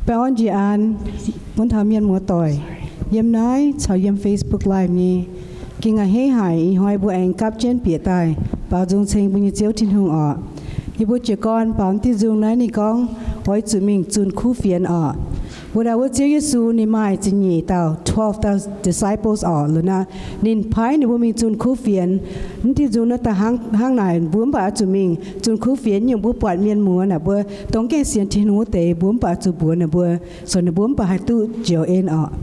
Baengh orn njiec an wuov taux mienh muoz-doic yiem naaiv caux yiem Facebook Live nyei. Ging a'hneiv haic ih hnoi mbuo aengx gapv jienv bieqc daaih baaux nzung ceng mbuo nyei Ziouv Tin-Hungh orqc. Yie mbuo jiez gorn baaux diuh nzung naaiv ninh gorngv oix zuqc mingh zunh kuv fienx orqc. Wuov ndaauh wuov Ziouv Yesu ninh maaih ziepc nyeic dauh, twelve disciples orqc. Liuz naaiv ninh paaiv ninh mbuo mingh zunh kuv fienx. Mv diuh nzung naaiv daaih hnangv naaic, mbuo mv baac oix zuqc mingh zunh kuv fienx nyungc. Mbuo buatc mienh muoz naaic mbuo dongh gaengh sienx Tin-Hungh wuov deix, mbuo mv baac oix zuqc mbuox ninh mbuo, so ninh mbuo mv baac haih duqv njoux en orqc.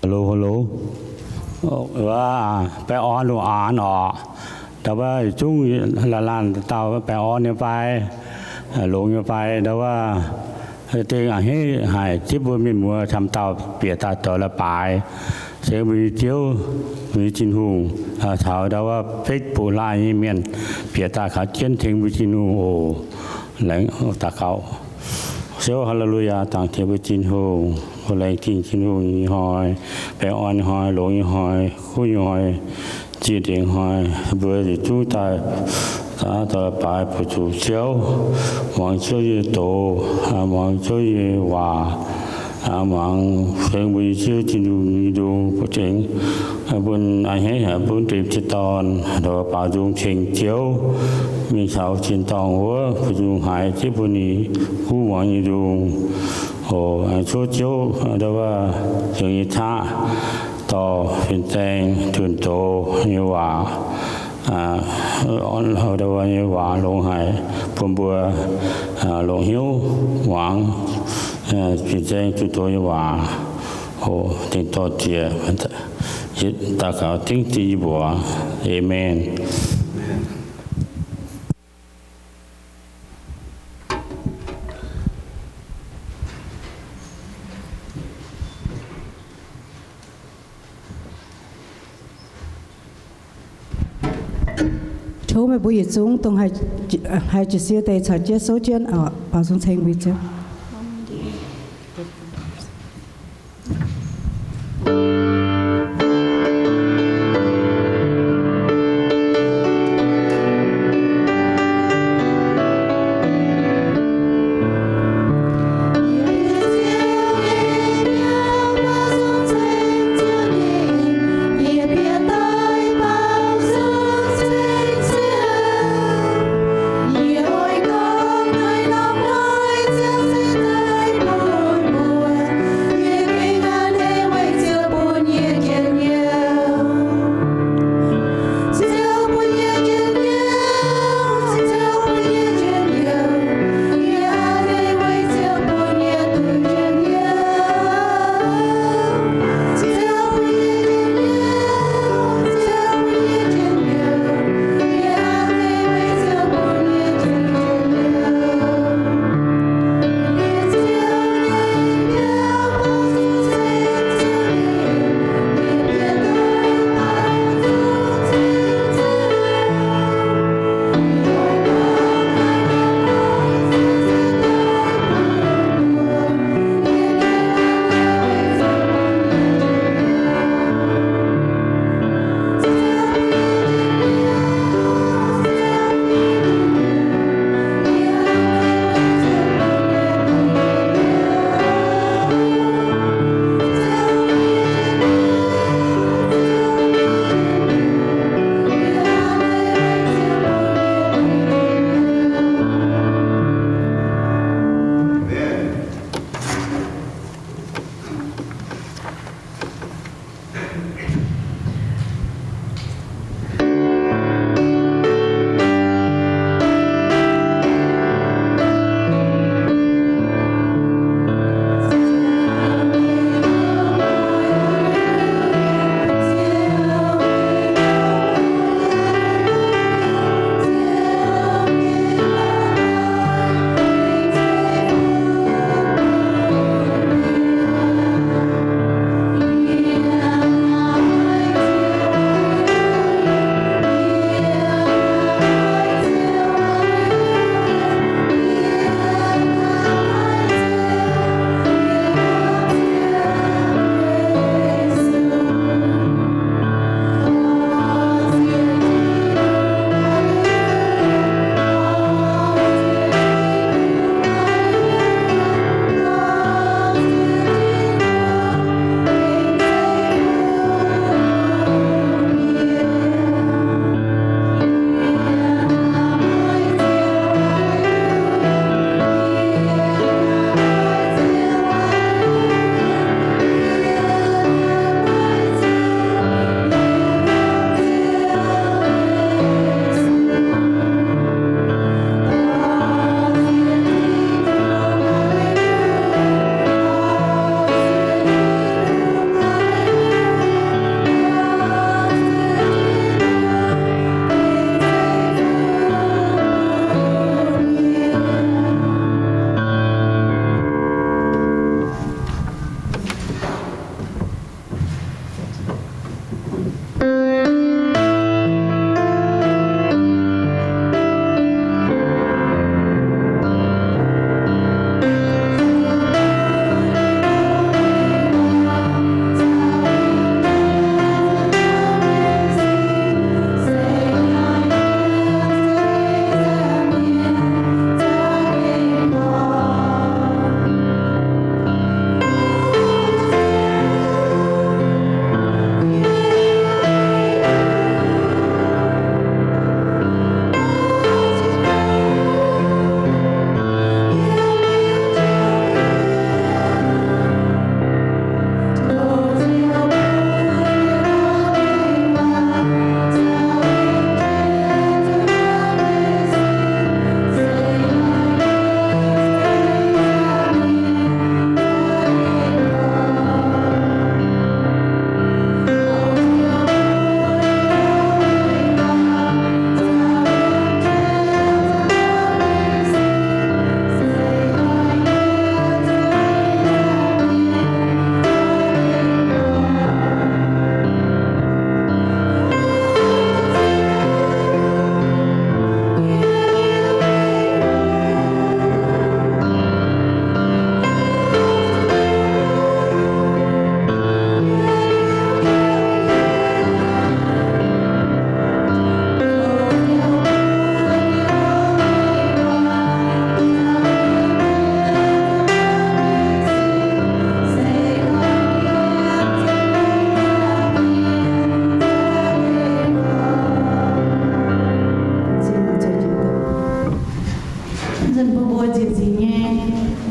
Hello, hello. Baengh orn lungh aanx orqc. Ndau wuov zungv laanh laanh dauh baengh orn nyei fai, longx nyei fai, ndau wuov ding a'hneiv haic zipv mbuo mienh muoz camv dauh bieqc daaih zoux leiz-baaix. Tengx mbuo nyei Ziouv, mbuo nyei Tin-Hungh, taux ndau wuov Facebook Live nyei mienh bieqc daaih kaux jienv tengx mbuo Tin-Hungh oc. Laengz daux gaux. Ziouv, haleluyaa, dangx tengx mbuo Tin-Hungh, laengz zingh Tin-Hungh nyei hnoi, baengh orn nyei hnoi, longx nyei hnoi, kuv nyei hnoi, zinh nzengc hnoi, mbuo yietc zungv daaih, daaih baaix buoz-zuqc Ziouv, muangx Ziouv nyei doz, muangx Ziouv nyei waac, muangx tengx mbuo nyei Ziouv Tin-Hungh nyei nzung, bun tengx bun a'hneiv haic bun dimc ziex dorn, baaux nzung ceng Ziouv, mingh taux tin-dorngh wuov, bun nzung haiz jienv bun ninh guv muangx nyei nzung. Oc, aengx cuotv Ziouv ndau wuov nzengc nyei qaqv dorh fin-saeng zunh doz nyei waac, ndau wuov nyei waac longx haic bun mbuo longc hnyouv muangx fin-saeng zunh doz nyei waac. Oc, dengh dorh jiex, daux gaux dengv Ziouv nyei mbuox. Aamen. Tov meih mbuo yietc zungv dongh haih jiez sin deix caux jienv souv jienv oc. Baaux nzung ceng mbuo Ziouv.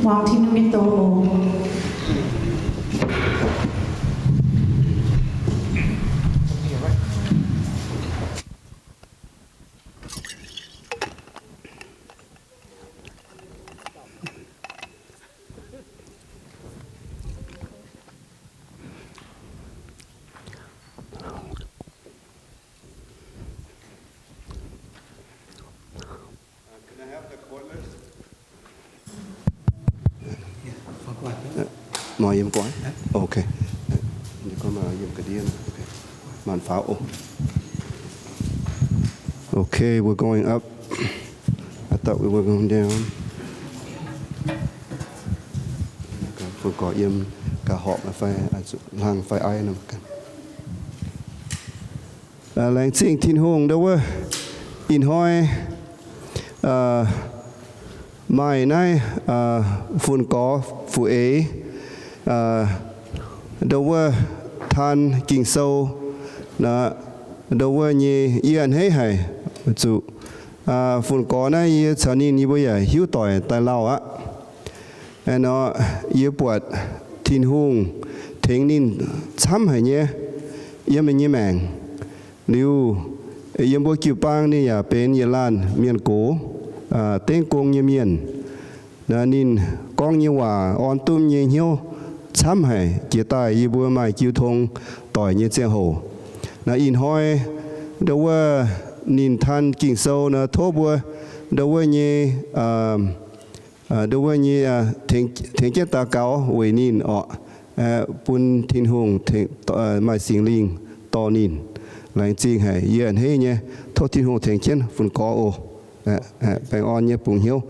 Muangx Tin-Hungh nyei doz oc. Maaih yiem gu'nguaaic? Okay. Maaih yiem ga'ndiev. Okay. Maanc faaux oc. Okay, we're going up. I thought we were going down. Fun gorx yiem gaax horpc fai hlang fai aiv nor ganh. Laengz zingh Tin-Hungh ndau wuov ih hnoi maaih naaiv fun gorx fu'eix ndau wuov taan Ging-Sou ndau wuov nyei. Yie a'hneiv haic zuqc fun gorx naaiv yie caux ninh yie mbuo yaac hiuv doic daaih lauh aqv. Nor, yie buatc Tin-Hungh tengx ninh camv haic nyei yiem ninh nyei maengc. Liuz, yiem mbuo jiu-baang ninh yaac benx yietc laanh mienh gox, dengv gong nyei mienh. Ninh gorngv nyei waac orn duqv nyei hnyouv camv haic, jiex daaih yie mbuo maaih jiu tong doic nyei ziangh hoc. Naaiv ih hnoi ndau wuov ninh taan Ging-Sou nor, tov mbuo ndau wuov nyei ndau wuov nyei tengx jienv daux gaux weic ninh orqc, bun Tin-Hungh maaih Singx Lingh dorh ninh. Laengz zingh haic, yie a'hneiv nyei. Tov Tin-Hungh tengx jienv fun gorx oc. Baengh orn nyei bungx hnyouv.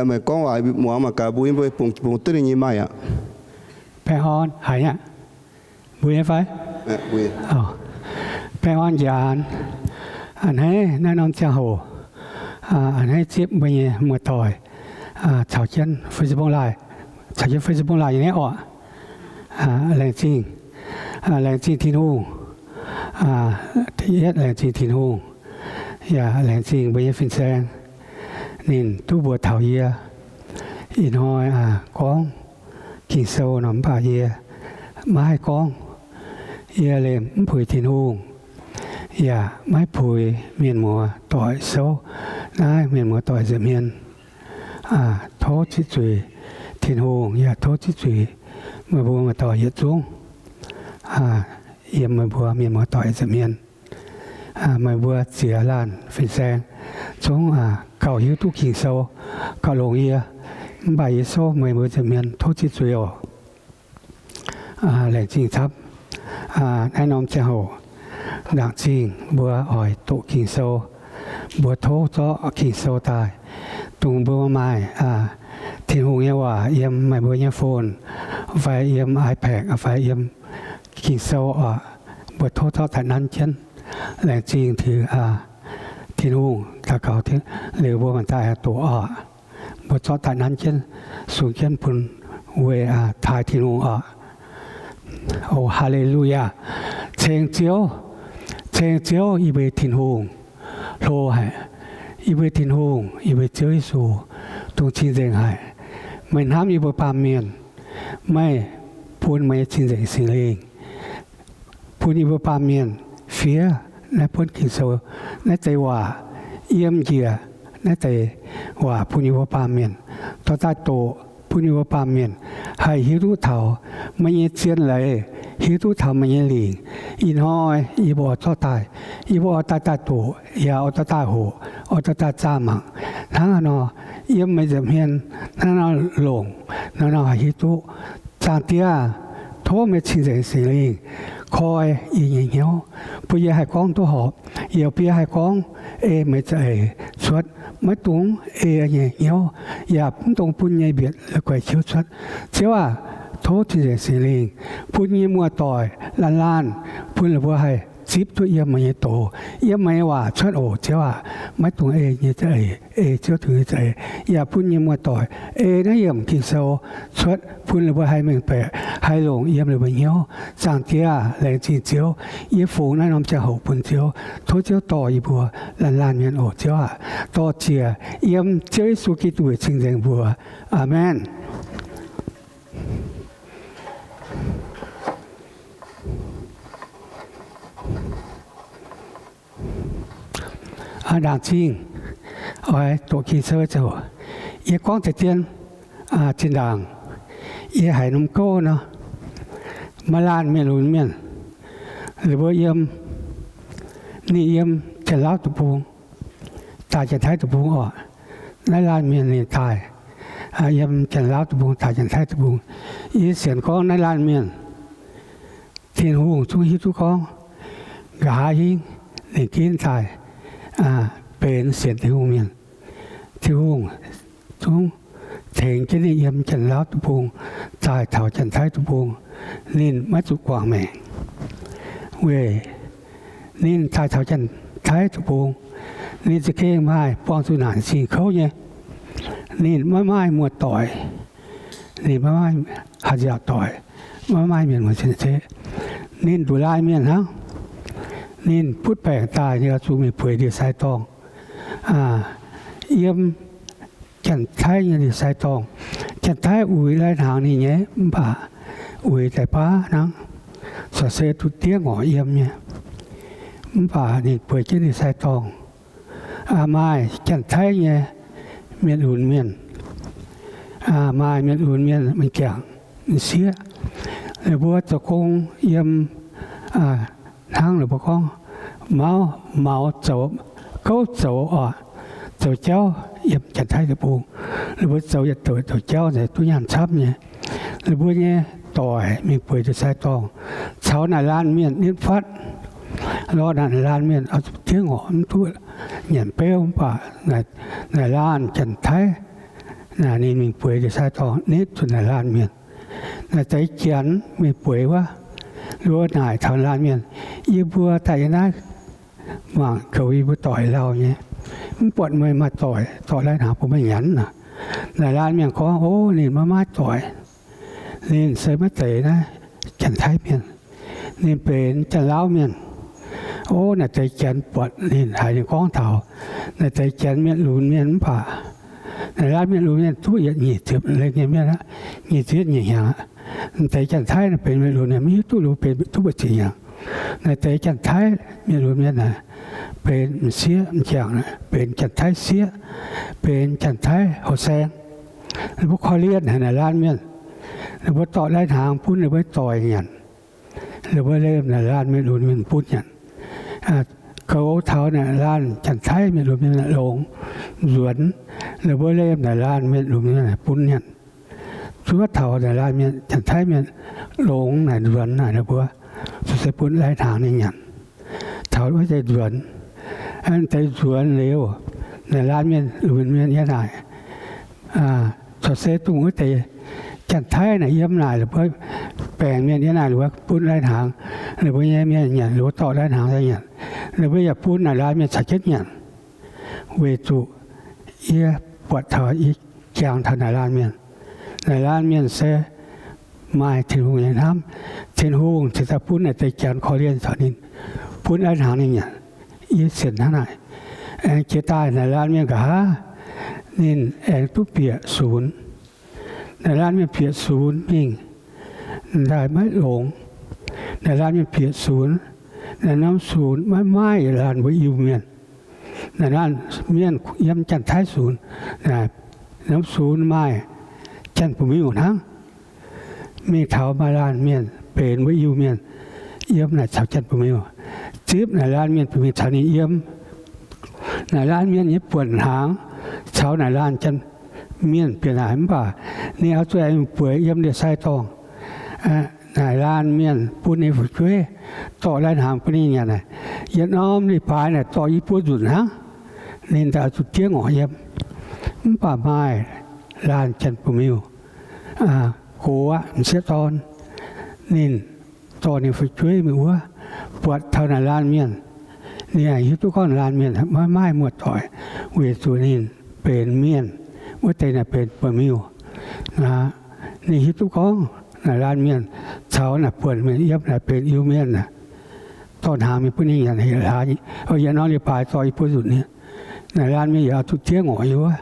Meih gorngv waac muangx mangc gaax mbuo, mbuo bungx duqv ninh nyei maaih aqv. Baengh orn haic aqv. Mbuo nyei fai? Baengh orn njaanx. A'hneiv naaiv norm ziangh hoc a'hneiv zipv mbuo nyei muoz-doic caux jienv Facebook Live, caux jienv Facebook Live nyei naaiv orqc. Laengz zingh, laengz zingh Tin-Hungh. Da'yietv laengz zingh Tin-Hungh, yaac laengz zingh mbuo nyei fin-saeng. Ninh duqv mbuox taux yie, ih hnoi gorngv Ging-Sou nor, mv baac yie maiv haih gorngv. Yie liemh mv puix Tin-Hungh, yaac maiv puix mienh muoz-doic souv naaiv mienh muoz-doic nza'hmien. Tov ziqc zuiz Tin-Hungh, yaac tov ziqc zuiz meih mbuo muoz-doic yietc zungv, yiem meih mbuo mienh muoz-doic nza'hmien. Meih mbuo ziex laanh fin-saeng zungv gauh hiuv duqv Ging-Sou, gauh longx yie, mv baac yie souv meih mbuo nza'hmien, tov ziqc zuiz oc. Laengz zingh camv. Naaiv norm ziangh hoc, ndaangc zingh mbuo oix doqc Ging-Sou, mbuo tov zorqv Ging-Sou daaih, dongh mbuo maaih Tin-Hungh nyei waac yiem meih mbuo nyei phone fai yiem iPad fai yiem Ging-Sou oc, mbuo tov zorqv daaih nanv jienv. Laengz zingh Tin-Hungh, daux gaux liuz mbuo maanc daaih doqc oc. Mbuo zorqv daaih nanv jienv, sung jienv bun weic taaih Tin-Hungh oc. O haa^le^lu^yaa! Ceng Ziouv, ceng Ziouv, yie mbuo Tin-Hungh hlo haic. Yie mbuo Tin-Hungh, yie mbuo Ziouv Yesu, dongh cing-nzengc haic. Meih hnamv yie mbuo baamh mienh, meih bun meih nyei cing-nzengc Singx Lingh bun yie mbuo baamh mienh fiev naaiv buonv Ging-Sou naaiv deix waac, yiem njiec naaiv deix waac bun yie mbuo baamh mienh dorh daaih doqc, bun yie mbuo baamh mienh haih hiuv duqv taux meih nyei zien leiz, hiuv duqv taux meih nyei lingc. Ih hnoi yie mbuo oix zorqv daaih, yie mbuo oix daaih daaih doqc, yaac oix dorh daaih hoqc, oix dorh daaih zaah mangc. Hnangv haaix nor yiem meih nza'hmien, hnangv haaix nor longc, hnangv haaix nor haih hiuv duqv. Zaangc Diex aah, tov meih cing-nzengc Singx Lingh koi yie nyei hnyouv, bun yie haih gorngv duqv horpc. Yaac bun yie haih gorngv ei meih za'eix cuotv, maiv dungx ei yie nyei hnyouv, yaac mv dungx bun nyei mbietc la'guaih ciouv cuotv. Ziouv aah, tov cing-nzengc Singx Lingh bun yie nyei muoz-doic laanh laanh, bun ninh mbuo haih zipv duqv yiem meih nyei doz, yiem meih nyei waac cuotv oc. Ziouv aah, maiv dungx ei nyei za'eix, ei Ziouv Tin-Hungh nyei za'eix, yaac bun yie nyei muoz-doic ei naaiv yiemc Ging-Sou cuotv, bun ninh mbuo haih mengh baeqc, haih longc yiem ninh mbuo hnyouv. Zaangc Diex aah, laengz zingh Ziouv. Yie fungx naaiv norm ziangh hoc bun Ziouv. Tov Ziouv dorh yie mbuo laanh laanh mienh oc. Ziouv aah, dorh ziec yiem Ziouv Yesu Giduc cing-nzengc mbuox. Aamen. Aa, ndaangc zingh oix doqc Ging-Sou zoux, yie gorngv deix dien, zinh ndaangc yie haiz norm gouv nor, maaih laanh mienh lunx mienh, ninh mbuo yiem, ninh yiem Janx-Lauv Deic-Bung daaih Janx-Taiv Deic-Bung oc. Naaiv laanh mienh ninh daaih yiem Janx-Lauv Deic-Bung daaih Janx-Taiv Deic-Bung. Yie sienx gorngv naaiv laanh mienh, Tin-Hungh zungv hiuv duqv gorngv nqa'haav hingv ninh ginv daaih benx sienx Tin-Hungh mienh. Tin-Hungh zungv tengx jienv ninh yiem Janx-Lauv Deic-Bung daaih taux Janx-Taiv Deic-Bung. Ninh maiv zuqc guangc maengc, weic ninh daaih taux Janx-Taiv Deic-Bung, ninh za'gengh maaih buangh zuqc naanc zingh kouv nyei. Ninh maiv maaih muoz-doic, ninh maiv maaih haih nziaauc doic, maiv maaih mienh muoz-doic. Ninh nduqc laanh mienh hnangv. Ninh butv baengc daaih, ninh oix zuqc mingh bueix ndie-sai dorngh, yiem Janx-Taiv nyei ndie-sai dorngh. Janx-Taiv uix lai-hnaangx ninh nyei, mv baac uix daaih baav hnangv, corc se duqv diev ngorc yiem nyei. Mv baac ninh bueix jienv ndie-sai dorngh, maaih Janx-Taiv nyei mienh lunx mienh, maaih mienh lunx mienh m'jangc m'sieqv. Ninh mbuo zoux gong yiem, hnangv ninh mbuo gorngv, mauv maux zoux, gouv zoux oc, zoux jauv yiem Janx-Taiv Deic-Bung. Ninh mbuo zoux yietc douc douc jauv naaic duqv nyaanh camv nyei. Ninh mbuo nyei doic mingh bueix ndie-sai dorngh caux naaic laanh mienh nitv fatv. Lorz naaic laanh mienh oix zuqc diev ngorc mv duqv nyanc beuv, mv baac naaic laanh Janx-Taiv naaic ninh mingh bueix ndie-sai dorngh nitv zuqc naaic laanh mienh. Naaic deix Janx mingh bueix wuov, ninh mbuo naaic taux laanh mienh, yie mbuo daaih yiem naaiv mangc goux yie mbuo doic lauh nyei, mv buatc meih maaih doic dorh lai-hnaangx bun meih nyanc nor. Naaic laanh mienh gorngv, o, ninh maiv maaih doic. Ninh se maiv zeiz naaiv Janx-Taiv mienh. Ninh benx Janx-Lauv mienh. O, naaic deix Janx buatc ninh haiz ninh gorngv taux naaic deix Janx mienh lunx mienh mv baac naaic laanh mienh lunx mienh duqv yietc nyic ziepc lengh nyei mienh aqv, nyic ziepc nyic hnyangx aqv. Naaic deix Janx-Taiv naaic benx mienh lunx mienh mv hiuv duqv lunx benx duqv mbu'ziex hnyangx. Naaic deix Janx-Taiv mienh lunx mienh naaic benx m'sieqv m'jangc, benx Janx-Taiv sieqv, benx Janx-Taiv houx saeng. Ninh mbuo korv-lienh haic naaic laanh mienh. Ninh mbuo dorh lai-hnaangx bun ninh mbuo doic nyanc. Ninh mbuo liemh naaic laanh mienh lunx mienh bun nyanc. Goux taux naaic laanh Janx-Taiv mienh lunx mienh longx nzuonx, ninh mbuo liemh naaic laanh mienh lunx mienh bun nyanc. Zuov taux naaic laanh mienh Janx-Taiv mienh longx naaic nzuonx naaic ninh mbuo corc se bun lai-hnaangx ninh nyanc. Taux wuov deix nzuonx, deix nzuonx liuz, naaic laanh mienh lunx mienh yiem naaic corc se dongh wuov deix Janx-Taiv naaic yiem naaic, ninh mbuo baengc mienh yiem naaic, ninh mbuo bun lai-hnaangx ninh mbuo nyei mienh nyanc, ninh mbuo dorh lai-hnaangx daaih nyanc, ninh mbuo yaac bun naaic laanh mienh caux jienv nyanc. Weic zuqc yie buatc taux, yie jangx taux naaic laanh mienh. Naaic laanh mienh se maaih Tin-Hungh nyei hnamv. Tin-Hungh cingx daaih bun naaic deix Janx korv-lienh caux ninh, bun lai-hnaangx ninh nyanc. Yie sienx hnangv naaic. Aengx jiex daaih naaic laanh mienh nqa'haav ninh aengx duqv bieqc sunx. Naaic laanh mienh bieqc sunx mingh daaih maiv longx. Naaic laanh mienh bieqc sunx, naaic norm sunx maiv maaih laanh mbuo Iu-Mienh. Naaic laanh mienh yiem Janx-Taiv sunx, norm sunx maaih Janx-Ba'miuh hnangv. Mingh taux maaih laanh mienh benx mbuo Iu-Mienh yiem naaic caux Janx-Ba'miuh, zipv naaic laanh mienh ba'miuh caux ninh yiem. Naaic laanh mienh nyei buonc hnaangx caux naaic laanh Janx-Mienh bieqc naaic, mv baac ninh oix zuqc aengx bueix yiem ndie-sai dorngh. Naaic laanh mienh bun ninh fu'jueiv dorh lai-hnaangx bun ninh nyanc naaic, yietc norm leiz-baaix naaic dorh i buo nzunc hnangv. Ninh daaih oix zuqc diev ngorc yiem. Mv baac maaih laanh Janx-Ba'miuh gox aqv, m'sieqv dorn, ninh dorh ninh fu'jueiv mingh wuov, buatc taux naaic laanh mienh. Ninh hiuv duqv gorngv naaic laanh mienh maiv maaih muoz-doic, weic zuqc ninh benx mienh, wuov deix naaic benx Ba'miuh. Ninh hiuv duqv gorngv naaic laanh mienh caux naaic buonc mienh yiem naaic benx Iu-Mienh aqv. Dorh hnaangx mingh bun ninh nyanc, yietc norm leiz-baaix dorh i buo nzunc nyei. Naaic laanh mienh yaac oix zuqc diev ngorc yiem wuov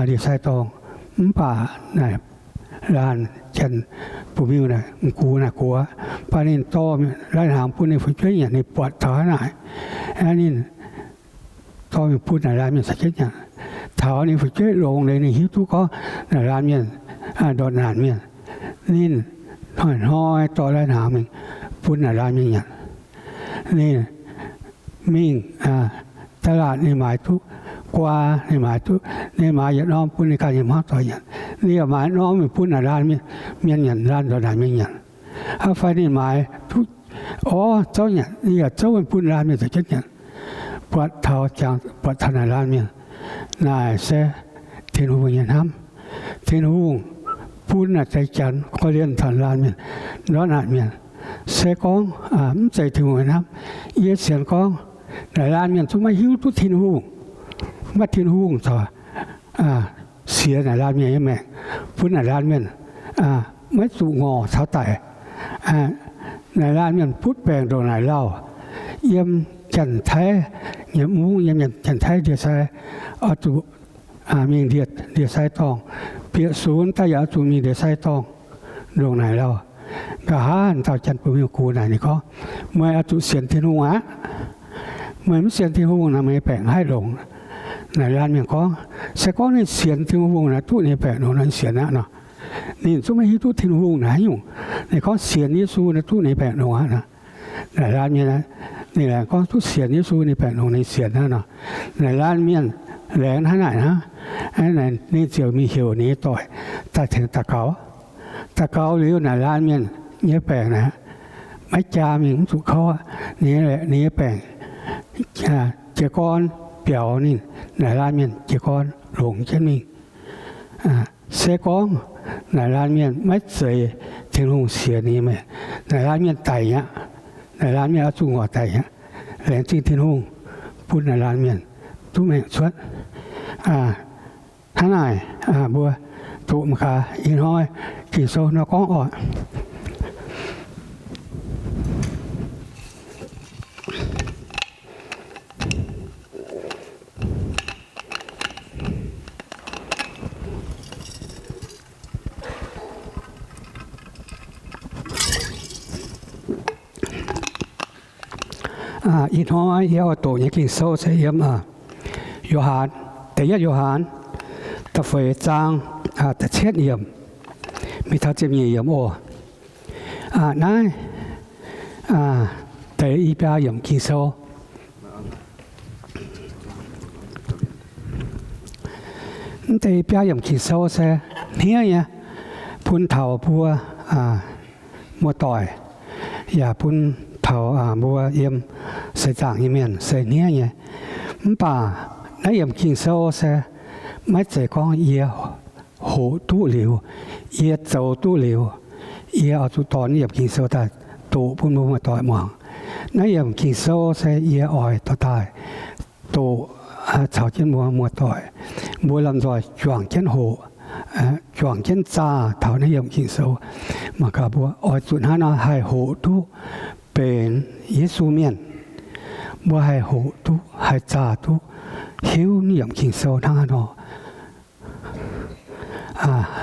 ndie-sai dorngh. Mv baac naaic laanh janx-buoz-miuh naaic, m'gux naaic gox, mv baac ninh dorh lai-hnaangx bun ninh fu'jueiv nyanc, ninh buatc taux hnangv naaic, ninh dorh mingh bun naaic laanh mienh caux jienv nyanc. Taux ninh fu'jueiv longx liuz, ninh hiuv duqv gorngv naaic laanh mienh ndortv naanc mienh, ninh hnoi-hnoi dorh lai-hnaangx mingh bun naaic laanh mienh nyanc. Ninh mingh da'laatc ninh maaiz duqv guaa, ninh maaiz duqv, ninh maaiz yietc norm bun ninh ganh nyei hmuangv doic nyanc. Ninh yaac maaiz norm mingh bun naaic laanh mienh nyanc, laanh ndortv naanc mienh nyanc. Hnangv fai ninh maaiz duqv orv zouv nyanc, ninh yaac zouv mingh bun laanh mienh caux jienv nyanc. Buatc taux jangx, buatc taux naaic laanh mienh naaic se Tin-Hungh nyei hnamv. Tin-Hungh bun naaic deix janx korv-lienh taux laanh mienh, ndortv naanc mienh. Se gorngv mv zeiz Tin-Hungh nyei hnamv, yie sienx gorngv naaic laanh mienh zungv maiv hiuv duqv Tin-Hungh. Maiv Tin-Hungh corc sienx naaic laanh mienh nyei maengc, bun naaic laanh mienh maiv zuqc ngorc caux daic. Naaic laanh mienh butv baengc ndongc naaic lauh, yiem Janx-Taiv nyei mungv, yiem Janx-Taiv ndie-sai, oix zuqc mingh ndie-sai dorngh. Bieqc sunx daaih yaac oix zuqc mingh ndie-sai dorngh ndongc naaic lauh. Nqa'haav dauh janx-buoz-miuh gux naaic ninh gorngv, meih oix zuqc sienx Tin-Hungh aqv. Meih mv sienx Tin-Hungh naaic, meih nyei baengc haih longx? Naaic laanh mienh gorngv, se gorngv ninh sienx Tin-Hungh naaic, duqv ninh nyei baengc longx nor, ninh sienx aqv nor. Ninh zungv maiv hiuv duqv Tin-Hungh naaic haaix nyungc. Ninh gorngv sienx Yesu naaic duqv ninh nyei baengc longx aqv nor. Naaic laanh mienh, ninh laengz gorngv duqv sienx Yesu ninh baengc longx, ninh sienx aqv nor. Naaic laanh mienh laengz hnangv naaic hnangv, ninh ziouc mingh heuc ninh nyei doic daaih tengx daux gaux. Daux gaux liuz, naaic laanh mienh nyei baengc naaic maiv jaa mingh, mv zuqc kouv aqv. Ninh, ninh nyei baengc jiez gorn biaux ninh, naaic laanh mienh jiez gorn longx jienv mingh. Se gorngv naaic laanh mienh maiv zeiz Tin-Hungh sienx ninh nyei maengc, naaic laanh mienh daic aqv. Naaic laanh mienh oix zuqc ngorc daic aqv. Laengz zingh Tin-Hungh bun naaic laanh mienh duqv maengc cuotv. Hnangv naaic, mbuo doqc mangc gaax ih hnoi Ging-Sou nor gorngv oc. Ih hnoi yie oix doqc nyei Ging-Sou se yiem Yo^han, da'yietv Yo^han, da'feix zaang, da'cietv yiemc mingh taux ziepc nyeic yiemc oc. Naaiv deix i biaa yiemc Ging-Sou. Mv deix biaa yiemc Ging-Sou se hniev nyei, bun taux mbuo muoz-doic, yaac bun taux mbuo yiem seix zaangc nyei mienh se hniev nyei. Mv baac naaiv yiemc Ging-Sou se maiv zeiz gorngv yie hoqc duqv liuz, yie zoux duqv liuz, yie oix zuqc dorh naaiv yiemc Ging-Sou daaih doqc bun mbuo muoz-doic muangx. Naaiv yiemc Ging-Sou se yie oix dorh daaih doqc caux jienv mbuo muoz-doic, mbuo lomh nzoih juangc jienv hoqc, juangc jienv zaah taux naaiv yiemc Ging-Sou. Mangc gaax mbuo oix zuqc hnangv nor haih hoqc duqv benx Yesu mienh. Mbuo haih hoqc duqv, haih zaah duqv, hiuv naaiv yiemc Ging-Sou hnangv haaix nor.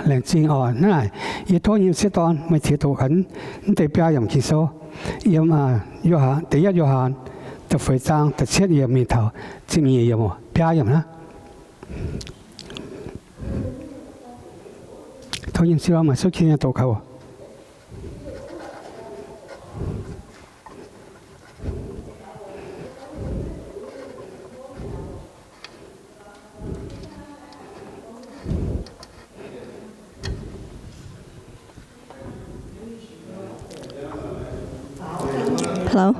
Laengz zingh oc. Hnangv naaic, yie tov nyei m'sieqv dorn meih ziex doqc gaax mv deix biaa yiemc Ging-Sou. Yiem Yo^han, da'yietv Yo^han, da'feix zaang, da'cietv yiemc mingh taux ziepc nyeic yiemc oc. Biaa yiemc hnangv. Tov nyei m'sieqv dorn meih souv jienv nyei doqc gaax oc. Hello.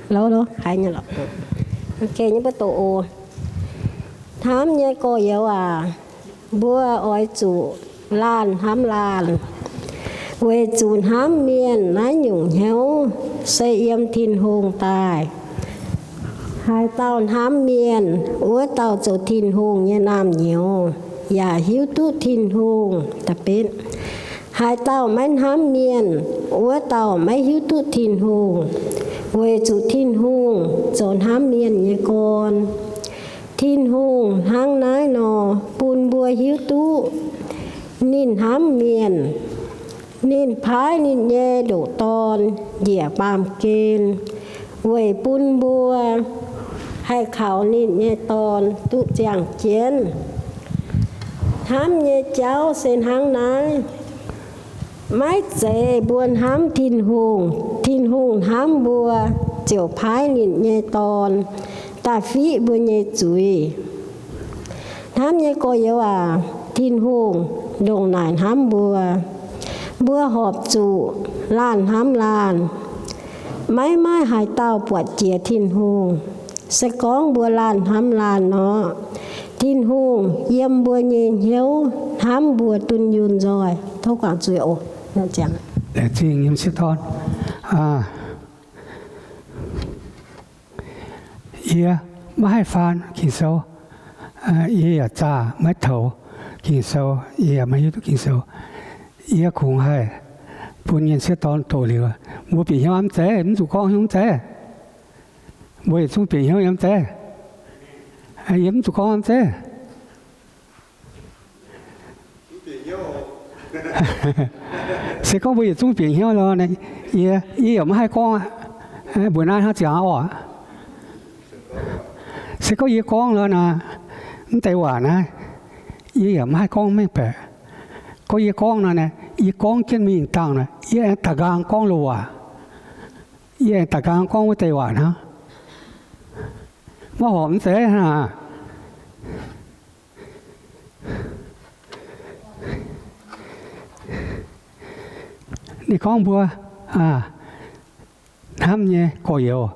Hello, hello. Haiz nyei lorqc. Ok, nyei mbuo doqc oc. Hnamv nyei gorx-youz aac, mbuo oix zuqc laanh hnamv laanh, weic zuqc hnamv mienh naaiv nyungc hnyouv se yiem Tin-Hungh daaih. Haaix dauh hnamv mienh, wuov dauh zoux Tin-Hungh nyei naamh nyouz yaac hiuv duqv Tin-Hungh. Haaix dauh maiv hnamv mienh, wuov dauh maiv hiuv duqv Tin-Hungh, weic zuqc Tin-Hungh zoux hnamv mienh nyei gorn. Tin-Hungh hnangv naaiv nor bun mbuo hiuv duqv ninh hnamv mienh. Ninh paaiv ninh nyei ndoqc Dorn njiec baamh gen weic bun mbuo haih kaux ninh nyei Dorn duqv ziangh jienv. Hnamv nyei jauv se hnangv naaiv. Maiv zeiz mbuo hnamv Tin-Hungh, Tin-Hungh hnamv mbuo ziouc paaiv ninh nyei Dorn daaih fiqv mbuo nyei zuiz. Hnamv nyei gorx-youz aac, Tin-Hungh ndongc naaic hnamv mbuo. Mbuo horpc zuqc laanh hnamv laanh, maiv maaih haaix dauh buatc jiex Tin-Hungh. Se gorngv mbuo laanh hnamv laanh nor, Tin-Hungh yiem mbuo nyei hnyouv hnamv mbuo dunh yunh nzoih. Tov guangc zuiz oc. Laengz zingh yiem sieqv dorn. Yie maiv haih faan Ging-Sou. Yie yaac zaah maiv toux Ging-Sou. Yie yaac maiv hiuv duqv Ging-Sou. Yie kungx haih bun yie sieqv dorn doqc liuz, mbuo bieqc hnyouv mv zeiz, mv zuqc gorngv hnyouv mv zeiz. Mbuo yietc zungv bieqc hnyouv yiem zeiz. Yie mv zuqc gorngv mv zeiz. Se gorngv mbuo yietc zungv bieqc hnyouv nor, yie, yie yaac maiv haih gorngv aqv. Mbuo naaiv hnangv ziangx oc. Se gorngv yie gorngv nor naaic, mv deix waac naaiv, yie yaac maiv haih gorngv mengh baeqc. Gorngv yie gorngv nor naaic, yie gorngv jienv mingh dangh naaic, yie aengx da'nqaang gorngv loz waac. Yie aengx da'nqaang gorngv wuov deix waac hnangv. Maiv horpc mv zeiz hnangv aac. Ninh gorngv mbuo hnamv nyei gorx-youz,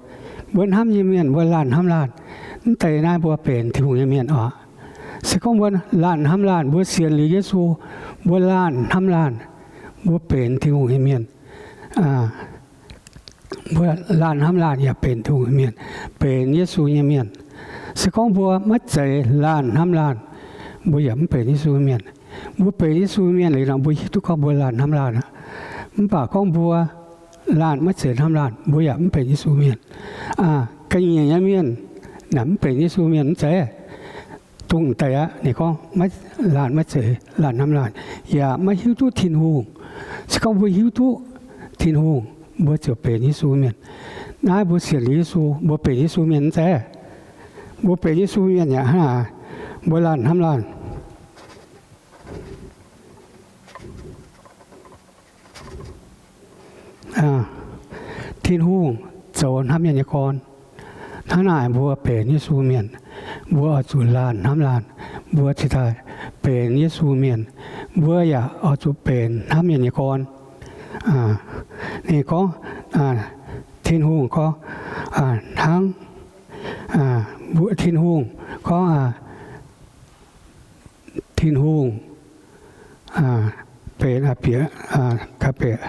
mbuo hnamv nyei mienh, mbuo laanh hnamv laanh, mv deix naaiv mbuo benx Tin-Hungh nyei mienh oc. Se gorngv mbuo laanh hnamv laanh, mbuo sienx liuz Yesu, mbuo laanh hnamv laanh, mbuo benx Tin-Hungh nyei mienh. Mbuo laanh hnamv laanh yaac benx Tin-Hungh nyei mienh, benx Yesu nyei mienh. Se gorngv mbuo maiv zeiz laanh hnamv laanh, mbuo yaac mv benx Yesu nyei mienh. Mbuo benx Yesu nyei mienh liuz nor, mbuo hiuv duqv gorngv mbuo laanh hnamv laanh aqv. Mv baac gorngv mbuo laanh maiv zeiz hnamv laanh, mbuo yaac mv benx Yesu mienh. Ga'nyiec nyei mienh naaic mv benx Yesu mienh mv zeiz? Dongh deix aqv. Ninh gorngv laanh maiv zeiz laanh hnamv laanh, yaac maiv hiuv duqv Tin-Hungh. Se gorngv mbuo hiuv duqv Tin-Hungh, mbuo ziouc benx Yesu mienh. Naaiv mbuo sienx liuz Yesu, mbuo benx Yesu mienh mv zeiz? Mbuo benx Yesu mienh yaac hnangv naaic, mbuo laanh hnamv laanh. Tin-Hungh zoux hnamv mienh nyei gorn. Hnangv naaic mbuo benx Yesu mienh, mbuo oix zuqc laanh hnamv laanh, mbuo cingx daaih benx Yesu mienh. Mbuo yaac oix zuqc benx hnamv mienh nyei gorn. Ninh gorngv, Tin-Hungh gorngv, hnangv, Tin-Hungh gorngv, Tin-Hungh benx bieqc ga'biec.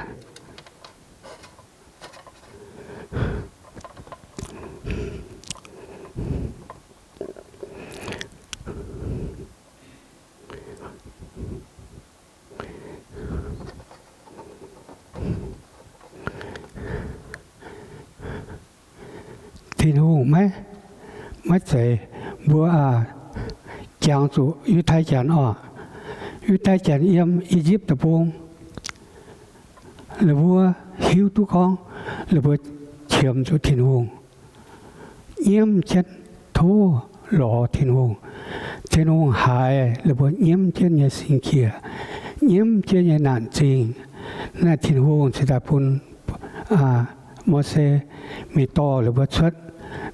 Tin-Hungh maiv, maiv zeiz mbuo jangx zuqc Yiutai Janx oc. Yiutai Janx yiem I^yipv Deic-Bung, la'buo hiuv duqv gorngv la'buo qiemx zuqc Tin-Hungh, nyiemv jienv tov lorz Tin-Hungh. Tin-Hungh haiz la'buo nyiemv jienv nyei singx qiex, nyiemv jienv nyei naanc zingh. Naaiv Tin-Hungh cingx daaih bun Mose mingh dorh la'buo cuotv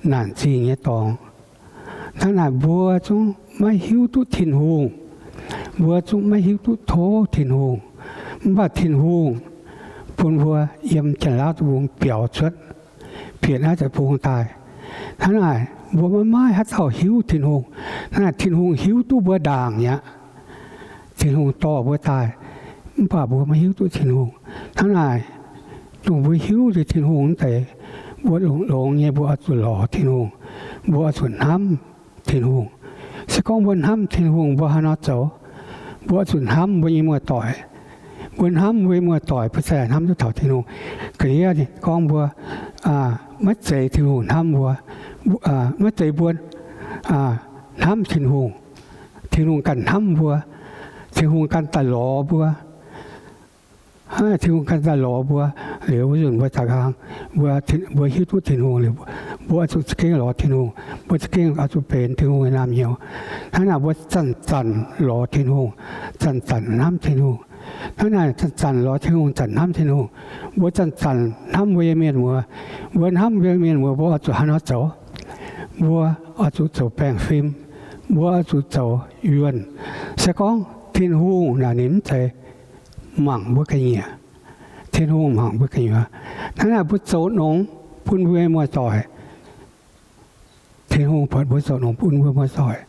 naanc zingh nyei dorngx. Hnangv naaic mbuo zungv maiv hiuv duqv Tin-Hungh. Mbuo zungv maiv hiuv duqv tov Tin-Hungh. Mv baac Tin-Hungh bun mbuo yiem Janx-Laauv Deic-Bung biaux cuotv, bieqc naaiv deic-bung daaih. Hnangv naaic mbuo maiv maaih haaix dauh hiuv Tin-Hungh. Hnangv naaic Tin-Hungh hiuv duqv mbuo ndaangc mi'aqv. Tin-Hungh dorh mbuo daaih, mv baac mbuo maiv hiuv duqv Tin-Hungh. Hnangv naaic, dongh mbuo hiuv liuz Tin-Hungh wuov deix, mbuo longx-longx nyei mbuo oix zuqc lorz Tin-Hungh, mbuo oix zuqc hnamv Tin-Hungh. Se gorngv mbuo hnamv Tin-Hungh, mbuo haaix nor zoux? Mbuo oix zuqc hnamv mbuo nyei muoz-doic. Mbuo hnamv mbuo nyei muoz-doic, mbuo ziouc hnamv duqv taux Tin-Hungh. Ga'ndiev gorngv mbuo maiv zeiz Tin-Hungh hnamv mbuo, maiv zeiz mbuo, hnamv Tin-Hungh. Tin-Hungh ganh hnamv mbuo. Tin-Hungh ganh daaih lorz mbuo. Tin-Hungh ganh daaih lorz mbuo liuz, wuov nzunc mbuo daaih nqaang, mbuo, mbuo hiuv duqv Tin-Hungh liuz, mbuo oix zuqc za'gengh lorz Tin-Hungh. Mbuo za'gengh oix zuqc benx Tin-Hungh nyei naamh nyouz. Hnangv naaic mbuo zanc-zanc lorz Tin-Hungh, zanc-zanc hnamv Tin-Hungh. Hnangv naaic zanc-zanc lorz Tin-Hungh, zanc hnamv Tin-Hungh. Mbuo zanc-zanc hnamv mbuo nyei mienh muoz. Mbuo hnamv mbuo nyei mienh muoz, mbuo oix zuqc haaix nor zoux? Mbuo oix zuqc zoux baengh fim. Mbuo oix zuqc zoux yuonh. Se gorngv Tin-Hungh naaic ninh mv zeiz mangc mbuo ga'nyiec, Tin-Hungh mangc mbuo gu'nyuoz. Hnangv naaic mbuo zoux nongx bun mbuo muoz-doic, Tin-Hungh buatc mbuo zoux nongx bun mbuo muoz-doic.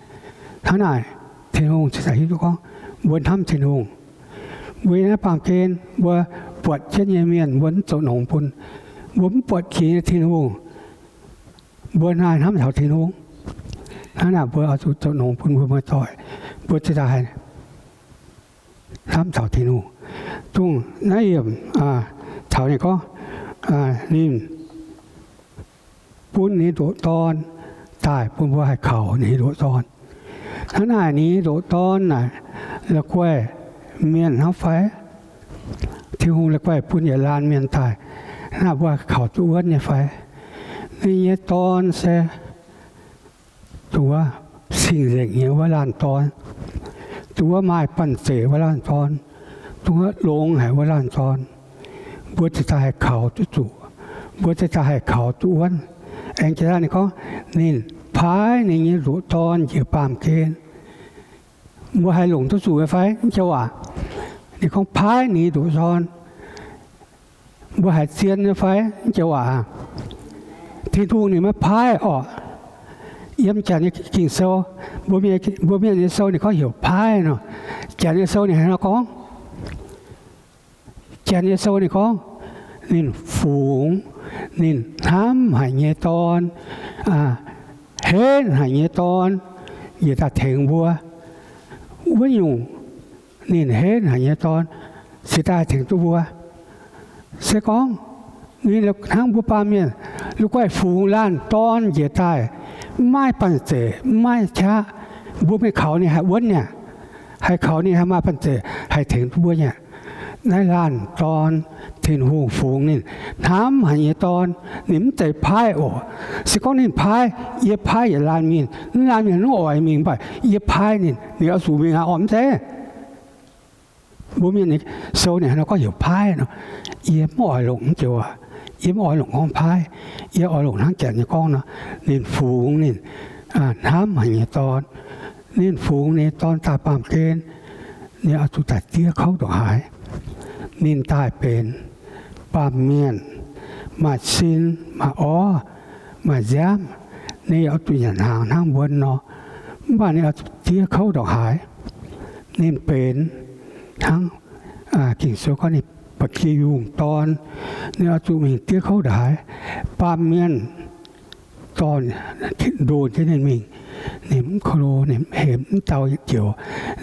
Hnangv naaic Tin-Hungh cingx daaih hiuv duqv gorngv mbuo hnamv Tin-Hungh. Mbuo nyei naaiv baamh gen mbuo buatc jienv nyei mienh mbuo mv zoux nongx bun, mbuo mv buatc jiex nyei Tin-Hungh, mbuo naaiv hnamv taux Tin-Hungh. Hnangv naaic mbuo oix zuqc zoux nongx bun mbuo muoz-doic, mbuo cingx daaih haih hnamv taux Tin-Hungh. Dongh naaiv yiemc caux ninh gorngv, ninh bun ninh ndoqc Dorn daaih bun mbuo haih kaux ninh ndoqc Dorn. Hnangv naaic ninh ndoqc Dorn naaic la'guaih mienh hnangv fai? Tin-Hungh la'guaih bun yietc laanh mienh daaih, hnangv naaic mbuo haih kaux duqv wuonv nyei fai? Ninh nyei Dorn se dongh wuov cing-nzengc nyei wuov laanh dorn, dongh wuov maaih banh zeic wuov laanh dorn, dongh wuov longx haic wuov laanh dorn, mbuo cingx daaih haih kaux duqv zuqc, mbuo cingx daaih haih kaux duqv wuonv. Aengx jiex daaih ninh gorngv ninh paaiv ninh nyei ndoqc Dorn njiec baamh gen. Mbuo haih longc duqv zuqc nyei fai? Mv joux aac. Ninh gorngv paaiv ninh ndoqc Dorn. Mbuo haiz zien nyei fai? Mv joux aac. Tin-Hungh ninh maiv paaiv orqc. Yiem Janx nyei Ging-Sou, mbuo mienh nyei sou ninh gorngv heuc paaiv nor. Janx nyei sou ninh haaix nor gorngv? Janx nyei sou ninh gorngv, ninh fungx ninh hnamv haic nyei dorn, henv haic nyei dorn njiec daaih tengx mbuo. Wuov nyungc ninh henv haic nyei dorn cingx daaih tengx duqv mbuo. Se gorngv ninh hnangv mbuo baamh mienh, la'guaih fungx laanh dorn njiec daaih, mv maaih banh zeic, mv maaih qaqv, mbuo mingh kaux ninh haih wuonv nyei aqv. Haih kaux ninh haih maaih banh zeic haih tengx duqv mbuo nyei aqv. Naaiv laanh dorn, Tin-Hungh fungx ninh hnamv haic nyei dorn, ninh mv zeiz paaiv oc. Se gorngv ninh paaiv, yie paaiv yietc laanh mingh, naaiv laanh mienh mv oix mingh, mv baac yie paaiv ninh, ninh oix zuqc mingh aqv orqc, mv zeiz? Mbuo mienh nyei sou ninh haaix nor gorngv heuc paaiv nor, yie mv oix longc mv joux aac. Yie mv oix longc gorngv paaiv. Yie oix longc hnangv Janx nyei gorngv nor, ninh fungx ninh hnamv haic nyei dorn. Ninh fungx ninh nyei dorn daaih baamh gen, ninh oix zuqc daaih diev kouv ndongc haaix. Ninh daaih benx baamh mienh, maaih sin, maaih orv, maaih nziaamv. Ninh yaac oix zuqc nyanc hnaangx hnangv mbuo nor, mv baac ninh oix zuqc diev kouv ndongc haaix. Ninh benx hnangv Ging-Sou gorngv ninh ba'gi yungh dorn. Ninh oix zuqc mingh diev kouv ndongc haaix. Baamh mienh dorh ndoh jienv ninh mingh, ninh mv ko lo, ninh mv hemx, mv dau yietc joux.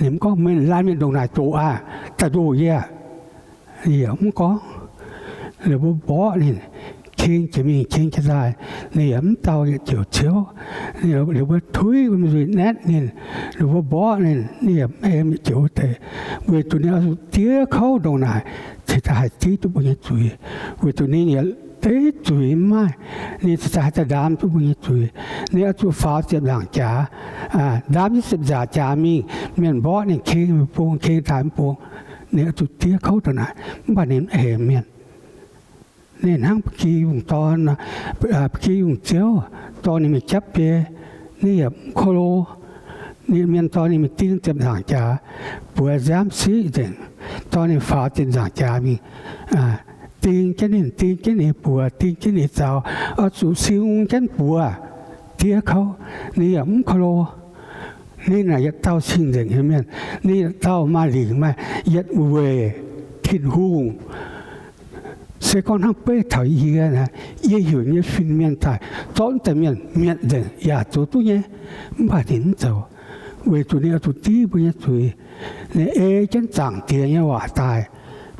Ninh mv gorngv, meih laanh mienh ndongc naaic doqc aqv, daaih ndoh yie. Ninh yaac mv gorngv. Ninh mbuo mborqv ninh, king jiez mingh king jiez daaih, ninh yaac mv dau yietc joux ciouv. Ninh mbuo tuiv mbuo nzuih naetv ninh, ninh mbuo mborqv ninh, ninh yaac mv hemx yietc joux wuov deix, weic zuqc ninh oix zuqc diev kouv ndongc naaic cingx daaih haih div duqv mbuo nyei zuiz. Weic zuqc ninh yietc deix zuiz mv maaih, ninh cingx daaih haih daaih ndaam duqv mbuo nyei zuiz. Ninh oix zuqc faaux ziepc nzaangc jaax, ndaam jienv ziepc nzaangc jaax mingh, mienh mborqv ninh king mv bung, king daaih mv bung. Ninh oix zuqc diev kouv ndongc naaic, mv baac ninh mv hemx mienh. Ninh hnangv ba'gi yungh dorn, ba'gi yungh ziouv dorh ninh mingh japv biei, ninh yaac mv ko lo. Ninh mienh dorh ninh mingh ding ziepc nzaangc jaax, buoz nziaamv siqv nzengc, dorh ninh faaux ziepc nzaangc jaax mingh, ding jienv ninh, ding jienv ninh buoz, ding jienv ninh zaux, oix zuqc siou jienv buoz, diev kouv, ninh yaac mv ko lo. Ninh naaic yietc dauh cing-nzengc nyei mienh, ninh yietc dauh maaih lingc, maaih yietc weic Tin-Hungh. Se gorngv hnangv beiv taux yie, yie heuc nyei fin-mienh daaih zorqv deix mienh mietc nzengc yaac zoux duqv nyei, mv baac ninh mv zoux, weic zuqc ninh oix zuqc div mbuo nyei zuiz. Ninh ei jienv Zaangc Diex nyei waac daaih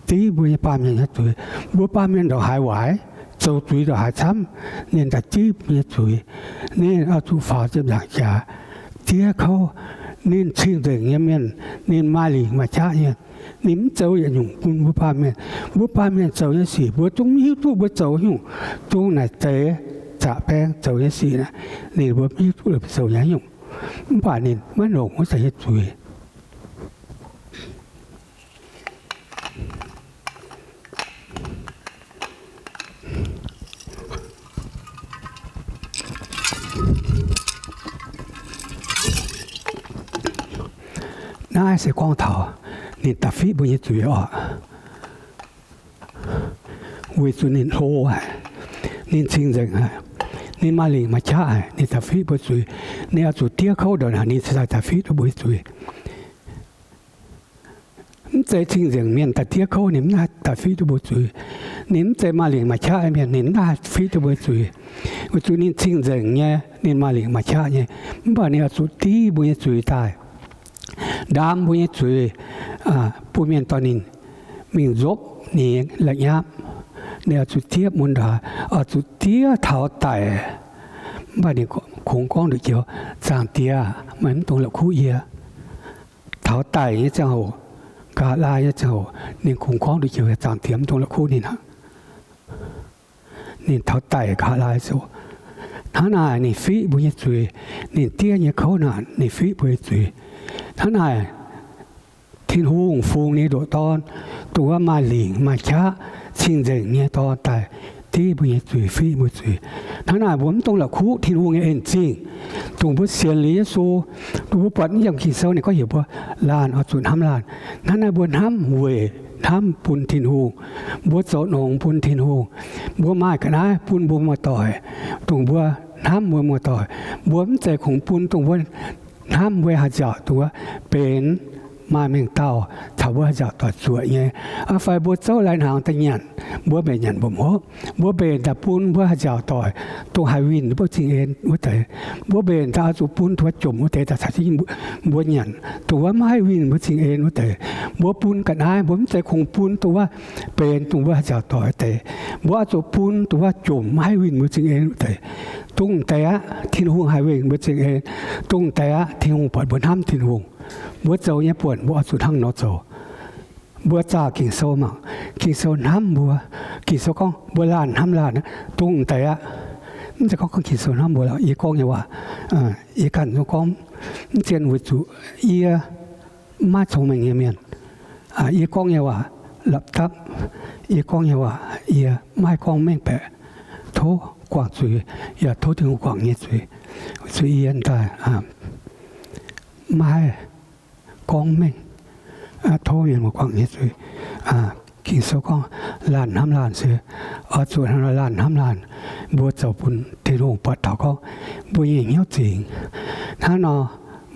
div mbuo nyei baamh mienh nyei zuiz. Mbuo baamh mienh ndongc haaix waaic, zoux zuiz ndongc haaix camv, ninh daaih div mbuo nyei zuiz. Ninh oix zuqc faaux ziepc nzaangc jaax, diev kouv. Ninh cing-nzengc nyei mienh, ninh maaih lingc maaih qaqv nyei. Ninh mv zoux yietc nyungc bun mbuo baamh mienh. Mbuo baamh mienh zoux nyei sic mbuo zungv mv hiuv duqv mbuo zoux nyungc. Zungv naaic deix zaqc baeng zoux nyei sic naaic, ninh mbuo mv hiuv duqv ninh mbuo zoux nyei nyungc. Mv baac ninh maiv longc wuov deix nyei zuiz. Naaiv se gorngv taux ninh da'fitv mbuo nyei zuiz oc. Weic zuqc ninh hlo haic, ninh cing-nzengc haic, ninh maaih lingc maaih qaqv haic, ninh da'fitv mbuo zuiz. Ninh oix zuqc diev kouv ndongc naaic ninh cingx daaih da'fitv duqv mbuo nyei zuiz. Mv zeiz cing-nzengc mienh daaih diev kouv ninh mv haih da'fitv duqv mbuo zuiz. Ninh mv zeiz maaih lingc maaih qaqv mienh ninh mv haih fitv duqv mbuo zuiz. Weic zuqc ninh cing-nzengc nyei, ninh maaih lingc maaih qaqv nyei, mv baac ninh oix zuqc div mbuo nyei zuiz daaih, ndaam mbuo nyei zuiz, bun mienh dorh ninh mingh nzopv ninh nyei la'nyapv. Ninh oix zuqc ziepv mun ndaaix, oix zuqc diev taux daic. Mv baac ninh kungx gorngv nduqc joux, Zaangc Diex, meih mv dungx la'kuqv yie. Taux daic nyei ziangh hoc, nqa'haav laai nyei ziangh hoc, ninh kungx gorngv nduqc joux, Zaangc Diex, mv dungx la'kuqv ninh aqv. Ninh taux daic nqa'haav laai ziouc, hnangv naaic ninh fitv mbuo nyei zuiz. Ninh diev nyei kouv naaic ninh fitv mbuo nyei zuiz. Hnangv naaic Tin-Hungh fungx ninh ndoqc Dorn, dongh wuov maaih lingc maaih qaqv cing-nzengc nyei Dorn daaih div mbuo nyei zuiz, fitv mbuo zuiz. Hnangv naaic mbuo mv dungx la'kuqv Tin-Hungh nyei en zingh. Dongh mbuo sienx liuz Yesu, dongh mbuo buatc mv yiem Ging-Sou ninh gorngv heuc mbuo laanh oix zuqc hnamv laanh. Hnangv naaiv mbuo hnamv weic hnamv bun Tin-Hungh. Mbuo zoux nongx bun Tin-Hungh. Mbuo maaih ga'naaiv bun mbuo muoz-doic, dongh mbuo hnamv mbuo muoz-doic. Mbuo mv zeiz kungx bun dongh mbuo hnamv mbuo haaix nziaauc, dongh wuov benx maaih mengh dauh caux mbuo haaix nziaauc doic zuoqc nyei. Aa, fai mbuo zouv lai-hnaangx daaih nyanc, mbuo mbenc nyanc mba'hopv, mbuo mbenc daaih bun mbuo haaix nziaauc doic, dongh haih winh mbuo cing-en wuov deix. Mbuo mbenc daaih oix zuqc bun dongh wuov jomc wuov deix daaih caux jienv mbuo nyanc, dongh wuov maiv haih winh mbuo cing-en wuov deix. Mbuo bun ga'naaiv, mbuo mv zeiz kungx bun dongh wuov benx dongh mbuo haaix nziaauc doic wuov deix. Mbuo oix zuqc bun dongh wuov jomc maiv haih winh mbuo cing-en wuov deix. Dongh deix aqv Tin-Hungh haih winh mbuo cing-en. Dongh deix aqv Tin-Hungh buatc mbuo hnamv Tin-Hungh. Mbuo zoux nyei buonc mbuo oix zuqc hnangv nor zoux. Mbuo zaah Ging-Sou mangc, Ging-Sou hnamv mbuo. Ging-Sou gorngv mbuo laanh hnamv laanh. Dongh deix aqv. Mv zeiz gorngv Ging-Sou hnamv mbuo lorqc. Yie gorngv nyei waac, yie ganh zungv gorngv mv zien weic zuqc yie maiv cong-mengh nyei mienh. Yie gorngv nyei waac lapc dapv. Yie gorngv nyei waac yie maiv haih gorngv mengh baeqc. Tov guangc zuiz, yaac tov Tin-Hungh guangc nyei zuiz. Zuqc yie daaih maiv haih gorngv mengh. Tov mienh muoz guangc nyei zuiz. Ging-Sou gorngv laanh hnamv laanh se oix zuqc hnangv nor laanh hnamv laanh. Mbuo zoux bun Tin-Hungh buatc taux gorngv mbuo nyei hnyouv zingx. Hnangv nor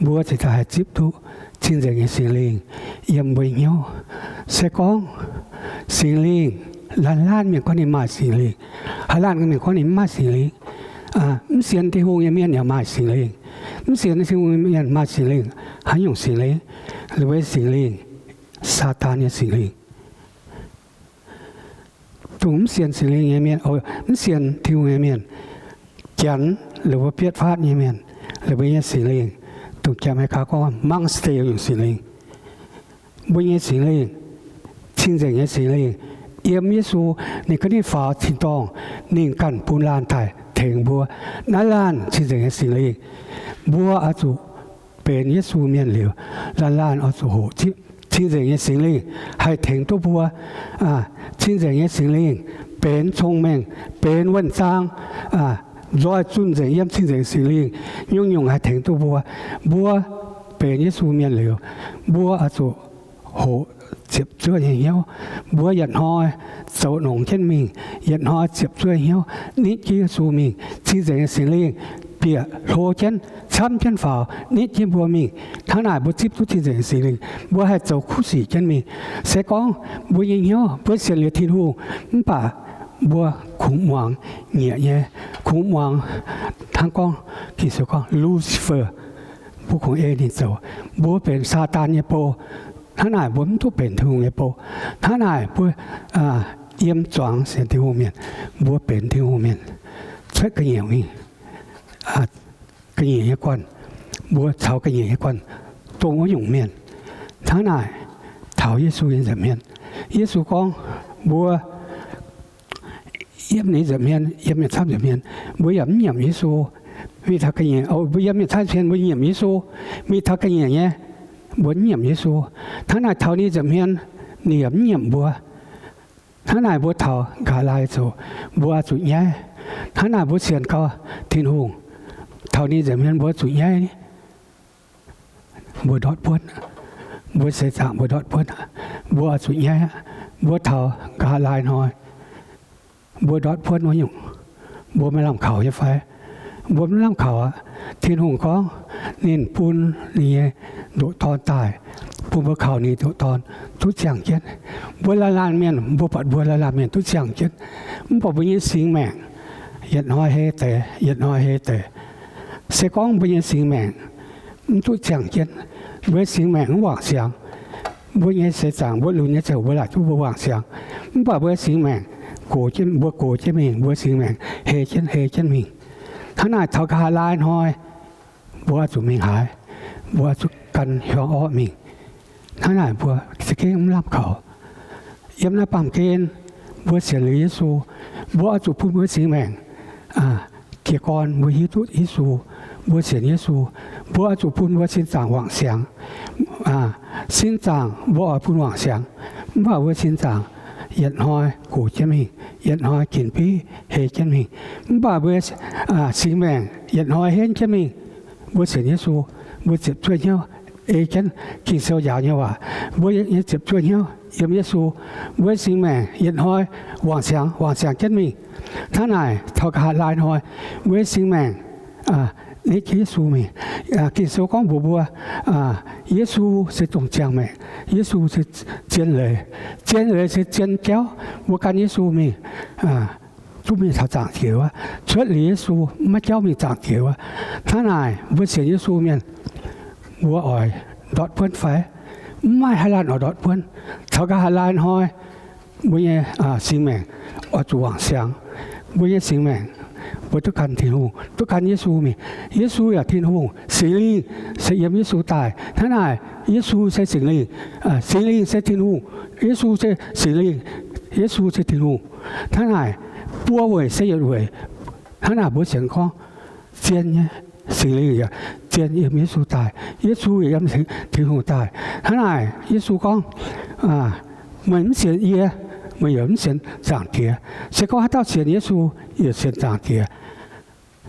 mbuo cingx daaih haih zipv duqv cing-nzengc nyei Singx Lingh yiem mbuo nyei hnyouv. Se gorngv Singx Lingh, laanh laanh mienh gorngv ninh maaih Singx Lingh. Haaix laanh mienh gorngv ninh mv maaih Singx Lingh. Mv sienx Tin-Hungh nyei mienh yaac maaih Singx Lingh. Mv sienx Tin-Hungh nyei mienh maaih Singx Lingh. Haaix nyungc Singx Lingh? Liuz mbuo nyei Singx Lingh, Saadaan nyei Singx Lingh. Dongh mv sienx Singx Lingh nyei mienh, mv sienx Tin-Hungh nyei mienh, Janx, liuz mbuo bietv faatv nyei mienh, liuz mbuo nyei Singx Lingh, dongh Janx-Ame^li^gaa gorngv monster nyungc Singx Lingh. Mbuo nyei Singx Lingh, cing-nzengc nyei Singx Lingh, yiem Yesu, ninh ga'naaiv faaux tin-dorngh, ninh ganh bun laanh daaih tengx mbuo. Naaiv laanh cing-nzengc nyei Singx Lingh, mbuo oix zuqc benx Yesu mienh liuz, laanh laanh oix zuqc hoqc zipv cing-nzengc nyei Singx Lingh haih tengx duqv mbuo. Cing-nzengc nyei Singx Lingh benx cong-mengh, benx wuonh zaang, nzoih zunh nzengc yiem cing-nzengc Singx Lingh, nyungc-nyungc haih tengx duqv mbuo. Mbuo benx Yesu mienh liuz, mbuo oix zuqc hoqc ziepc zuoqv nyei hnyouv. Mbuo yietc hnoi zoux nongx jienv mingh, yietc hnoi ziepc zuoqv hnyouv nitv jienv Yesu mingh, cing-nzengc nyei Singx Lingh bieqc hlo jienv, camv jienv faaux nitv jienv mbuo mingh. Hnangv naaic mbuo zipv duqv cing-nzengc nyei Singx Lingh, mbuo haih zoux kuv sic jienv mingh. Se gorngv mbuo nyei hnyouv mbuo sienx liuz Tin-Hungh, mv baac mbuo kungx muangx nyiec nyei, kungx muangx hnangv gorngv Ging-Sou gorngv Lucifer, mbuo kungx ei ninh zoux. Mbuo benx Saadaan nyei bou. Hnangv naaic mbuo mv duqv benx Tin-Hungh nyei bou. Hnangv naaic mbuo yiem zuangx sienx Tin-Hungh mienh, mbuo benx Tin-Hungh mienh, cuotv ga'nyiec mingh, ga'nyiec nyei guanh. mbuo caux ga'nyiec nyei guanh dongh wuov nyungc mienh. Hnangv naaic, taux Yesu nyei nza'hmien, Yesu gorngv mbuo yiem ninh nza'hmien, yiem mienh camv nza'hmien, mbuo yaac mv nyiemc Yesu. Mingh taux ga'nyiec, mbuo yiem mienh camv nza'hmien mbuo nyiemc Yesu. Mingh taux ga'nyiec nyei, mbuo mv nyiemc Yesu. Hnangv naaic taux ninh nza'hmien, ninh yaac mv nyiemc mbuo. Hnangv naaic mbuo taux nqa'haav laai zoux, mbuo oix zuqc nyaiv. Hnangv naaic mbuo sienx gau Tin-Hungh, taux ninh nza'hmien mbuo zuqc nyaiv. Mbuo ndortv buonv, mbuo seix zaangc mbuo ndortv buonv, mbuo oix zuqc nyaiv aqv. Mbuo taux nqa'haav laai hnoi, mbuo ndortv buonv wuov nyungc, mbuo maiv lamh kaux nyei fai? Mbuo mv lamh kaux aqv. Tin-Hungh gorngv ninh bun ninh nyei ndoqc Dorn daaih, bun mbuo kaux ninh ndoqc Dorn duqv ziangh jienv. Mbuo laanh laanh mienh, mbuo buatc mbuo laanh laanh mienh duqv ziangh jienv, mv baac mbuo nyei singx maengc yietc hnoi hei deix, yietc hnoi hei deix. Se gorngv mbuo nyei singx maengc mv duqv ziangh jienv, mbuo nyei singx maengc mv wangc siangx, mbuo nyei seix zaangc mbuo lunx nyei ziangh hoc mbuo laaic duqv mbuo wangc siangx, mv baac mbuo singx maengc gox jienv, mbuo gox jienv mingh, mbuo singx maengc hei jienv hei jienv mingh. Hnangv naaic taux nqa'haav laai hnoi, mbuo oix zuqc mingh haaix? Mbuo oix zuqc gan hiuang orqv mingh. Hnangv naaic mbuo za'gengh mv lamh kaux. Yiem naaiv baamh gen mbuo sienx liuz Yesu, mbuo oix zuqc bun mbuo singx maengc jiez gorn mbuo hiuv duqv Yesu, mbuo sienx Yesu. Mbuo oix zuqc bun mbuo sin zaangc wangc siangx. Sin zaangc mbuo oix bun wangc siangx, mv baac mbuo sin zaangc yietc hnoi gox jienv mingh, yietc hnoi ginc bieiv hei jienv mingh. Mv baac mbuo singx maengc yietc hnoi henv jienv mingh. Mbuo sienx Yesu, mbuo ziepc zuoqv hnyouv ei jienv Ging-Sou njaaux nyei waac. Mbuo nyei ziepc zuoqv hnyouv yiem Yesu, mbuo singx maengc yietc hnoi wangc siangx, wangc siangx jienv mingh. Hnangv naaic taux nqa'haav laai hnoi, mbuo singx maengc nitv jienv Yesu mingh. Ging-Sou gorngv mbuox mbuo, Yesu se dongh ziangh maengc, Yesu se zien leiz. Zien leiz se zien jauv. Mbuo gan Yesu mingh, duqv mingh taux Zaangc Diex wuov. Cuotv liuz Yesu, maiv jauv mingh Zaangc Diex wuov. Hnangv naaic mbuo sienx Yesu mienh, mbuo oix ndortv buonv fai? Mv maaih haaix laanh oix ndortv buonv. Taux nqa'haav laai hnoi, mbuo nyei singx maengc oix zuqc wangc siangx. Mbuo nyei singx maengc, mbuo duqv gan Tin-Hungh, duqv gan Yesu mingh. Yesu yaac Tin-Hungh, Singx Lingh se yiem Yesu daaih. Hnangv naaic, Yesu se Singx Lingh, Singx Lingh se Tin-Hungh. Yesu se Singx Lingh, Yesu se Tin-Hungh. Hnangv naaic, buo weic se yietc weic. Hnangv naaic mbuo sienx gorngv, zien nyei Singx Lingh yaac zien yiem Yesu daaih. Yesu yaac yiem Tin-Hungh daaih. Hnangv naaic Yesu gorngv, meih mv sienx yie, meih yaac mv sienx Zaangc Diex. Se gorngv haaix dauh sienx Yesu, yaac sienx Zaangc Diex.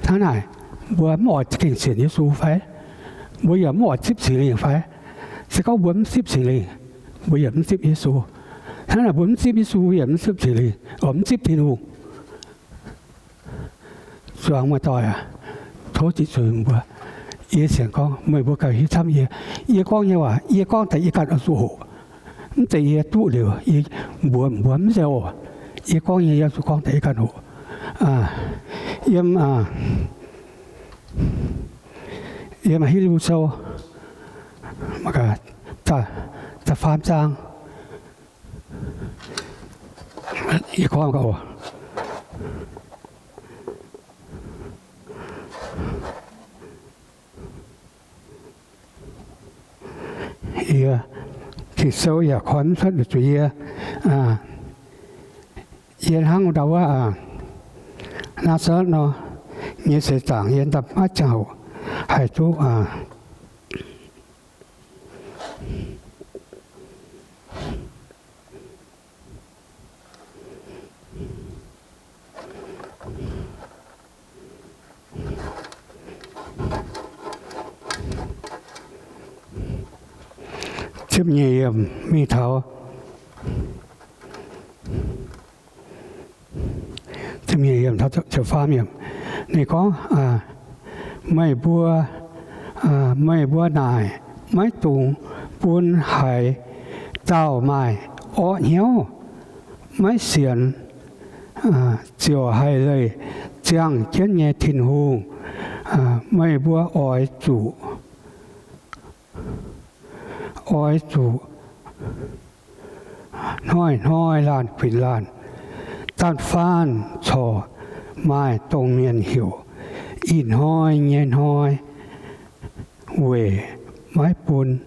Hnangv naaic, mbuo mv oix gengh sienx Yesu fai? Mbuo yaac mv oix zipv Singx Lingh fai? Se gorngv mbuo mv zipv Singx Lingh, mbuo yaac mv zipv Yesu. Hnangv naaic mbuo mv zipv Yesu, mbuo yaac mv zipv Singx Lingh, oix mv zipv Tin-Hungh. Zuangx muoz-doic aac, tov ziqc zuiz mbuo. Yie sienx gorngv meih mbuo gauh hiuv camv yie. Yie gorngv nyei waac, yie gorngv daaih yie ganh oix zuqc hoqc. Mv zeiz yie duqv liuz, yie mbuox mbuo mv zeiz oc. Yie gorngv nyei, yie zuqc gorngv daaih yie ganh hoqc. Yiem, yiem Hipv^lu Sou da'faam zaang, yie gorngv gauh oc. Yie Ging-Sou yaac koi mv cuotv zuqc yie. Yie hnangv ndau wuov, Naa^saa^letv nor, nyei seix zaangc yie ndamv maiv ziangh hoc haih duqv Ziepc nyeic yiemc mingh taux ziepc nyeic yiemc taux ziepc faam yiemc. Ninh gorngv, meih mbuo, meih mbuo naaic maiv dungx bun haaix dauh maaih orqv hnyouv, maiv sienx ziouc haih leih ziangh jienv nyei Tin-Hungh. Meih mbuo oix zuqc, oix zuqc hnoi-hnoi laanh kuinx laanh. Zanc-faanh corc maaih dongh mienh heuc, ih hnoi nyei hnoi weic maiv bun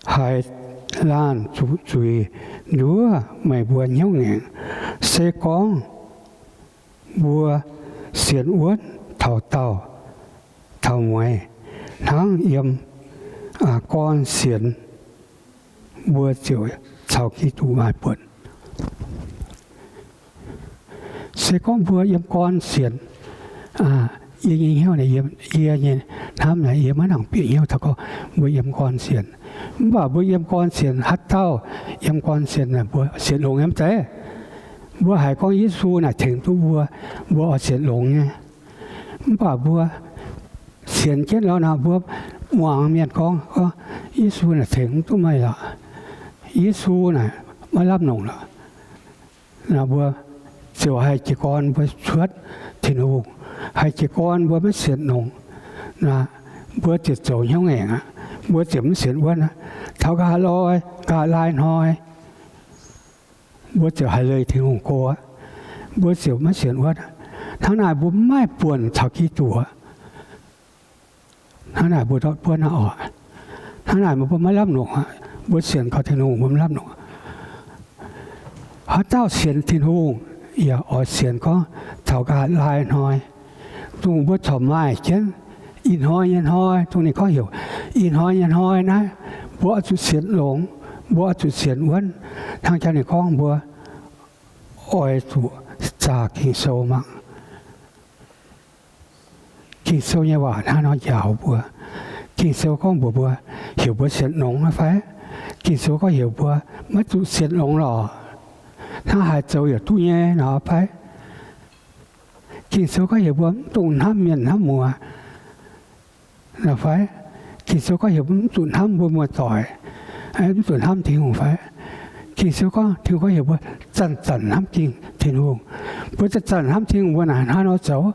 haaix laanh zuqc zuiz nduov meih mbuo hnyouv ngaengc. Se gorngv mbuo sienx wuonv taux daauh taux mueiz hnangv yiem gorn sienx, mbuo ziouc caux Giduc maaih buonc. Se gorngv mbuo yiem gorn sienx, yie nyei hnyouv, yie nyei hnamv, yie maiv nangc bieqc hnyouv taux gorngv mbuo yiem gorn sienx. Mv baac mbuo yiem gorn sienx, haaix dauh yiem gorn sienx, mbuo sienx longx nyei mv zeiz? Mbuo haiz gorngv Yesu naaic tengx duqv mbuo, mbuo oix sienx longx nyei. Mv baac mbuo sienx jienv lorz nor, mbuo muangx mienh gorngv, gorngv, Yesu naaic tengx mv duqv meih lorqc. Yesu naaic maiv lamh longc lorqc. Naaic mbuo ziouc haih jiez gorn mbuo cuotv Tin-Hungh, haih jiez gorn mbuo maiv sienx longx. Naaic mbuo ziouc zoux hnyouv ngaengc aqv. Mbuo ziouc mv sienx wuonv aqv. Taux nqa'haav loi, nqa'haav laai hnoi, mbuo ziouc haih leih Tin-Hungh go aqv. Mbuo ziouc maiv sienx wuonv aqv. Hnangv naaic mbuo mv maaih buonc caux Giduc aqv. Hnangv naaic mbuo ndortv buonv aqv oc. Hnangv naaic mbuo maiv lamh longc aqv. Mbuo sienx kaux Tin-Hungh mbuo mv lamh longc. Haaix dauh sienx Tin-Hungh yaac oix sienx gorngv taux nqa'haav laai hnoi, dongh mbuo corc maaih jienv ih hnoi nyei hnoi, dongh ninh gorngv heuc ih hnoi nyei hnoi naaiv, mbuo oix zuqc sienx longx, mbuo oix zuqc sienx wuonv. Hnangv jangx ninh gorngv mbuo oix zuqc zaah Ging-Sou mangc. Ging-Sou nyei waac hnangv nor njaaux mbuo. Ging-Sou gorngv mbuox mbuo, heuc mbuo sienx longx aqv fai? Ging-Sou gorngv heuc mbuo maiv zuqc sienx longx lorqc, hnangv haaix zoux yaac duqv nyei nor fai? Ging-Sou gorngv heuc mbuo mv dungx hnamv mienh hnamv muoz nor fai? Ging-Sou gorngv heuc mbuo mv zuqc hnamv mbuo muoz-doic, mv zuqc hnamv Tin-Hungh fai? Ging-Sou gorngv, Tin-Hungh gorngv heuc mbuo zanc-zanc hnamv Tin-Hungh. Mbuo zanc-zanc hnamv Tin-Hungh mbuo naaic hnangv nor zoux.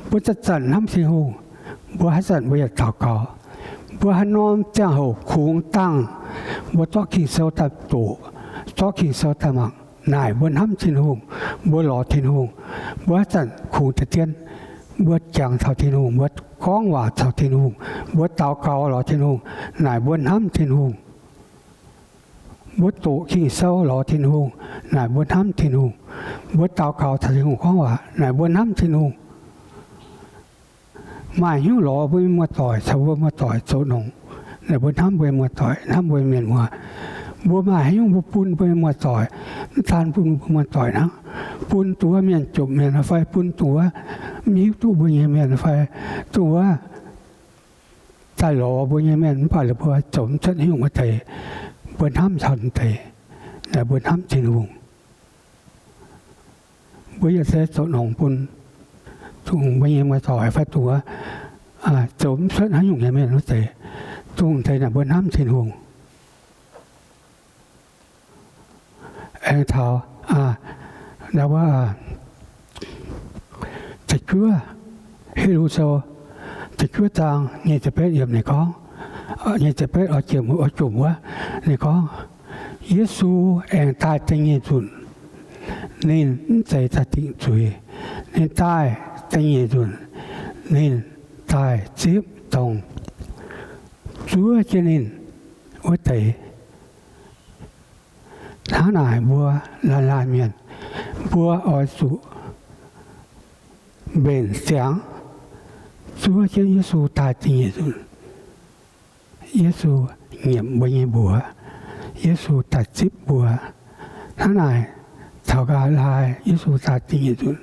Mbuo zanc-zanc hnamv Tin-Hungh, mbuo haaix zanc mbuo yaac daux gaux. Mbuo haaix norm ziangh hoc kungx dangh, mbuo zorqv Ging-Sou daaih doqc, zorqv Ging-Sou daaih mangc, naaic mbuo hnamv Tin-Hungh, mbuo lorz Tin-Hungh. Mbuo haaix zanc kungx deix dien, mbuo jangx caux Tin-Hungh, mbuo gorngv waac caux Tin-Hungh, mbuo daux gaux lorz Tin-Hungh, naaic mbuo hnamv Tin-Hungh. Mbuo doqc Ging-Sou lorz Tin-Hungh, naaic mbuo hnamv Tin-Hungh. Mbuo daux gaux caux Tin-Hungh gorngv waac, naaic mbuo hnamv Tin-Hungh. Maaih hnyouv lorz mbuo nyei muoz-doic caux mbuo muoz-doic zoux longx, naaic mbuo hnamv mbuo nyei muoz-doic, hnamv mbuo nyei mienh muoz. Mbuo maaih haaix nyungc mbuo bun mbuo nyei muoz-doic, mv daan bun mbuo muoz-doic hnangv, bun dongh wuov mienh jomc mienh fai bun dongh wuov mv hiuv duqv mbuo nyei mienh fai dongh wuov daaih lorz mbuo nyei mienh, mv baac laaix mbuo zoux mv cuotv haaix nyungc wuov deix, mbuo hnamv taux deix, naaic mbuo hnamv Tin-Hungh. Mbuo yietc seix zoux longx bun dongh mbuo nyei muoz-doic fai dongh wuov zoux mv cuotv haaix nyungc nyei mienh wuov deix, dongh deix naaic mbuo hnamv Tin-Hungh. Aengx taux wuov da'juov, He^lo Sou da'juov zaang nyic ziepc betv yiemc ninh gorngv, nyic ziepc betv oix jomc wuov, ninh gorngv, Yesu aengx daaih da'nyeic nzunc, ninh mv zeiz daaih dingc zuiz. Ninh daaih da'nyeic nzunc, ninh daaih zipv dongh zuov jienv ninh wuov deix. Hnangv naaic mbuo laanh laanh mienh, mbuo oix zuqc mbenc ziangx zuov jienv Yesu daaih da'nyeic nzunc. Yesu nyiemc mbuo nyei mbuox. Yesu daaih zipv mbuo. Hnangv naaic, taux nqa'haav laai Yesu daaih da'nyeic nzunc,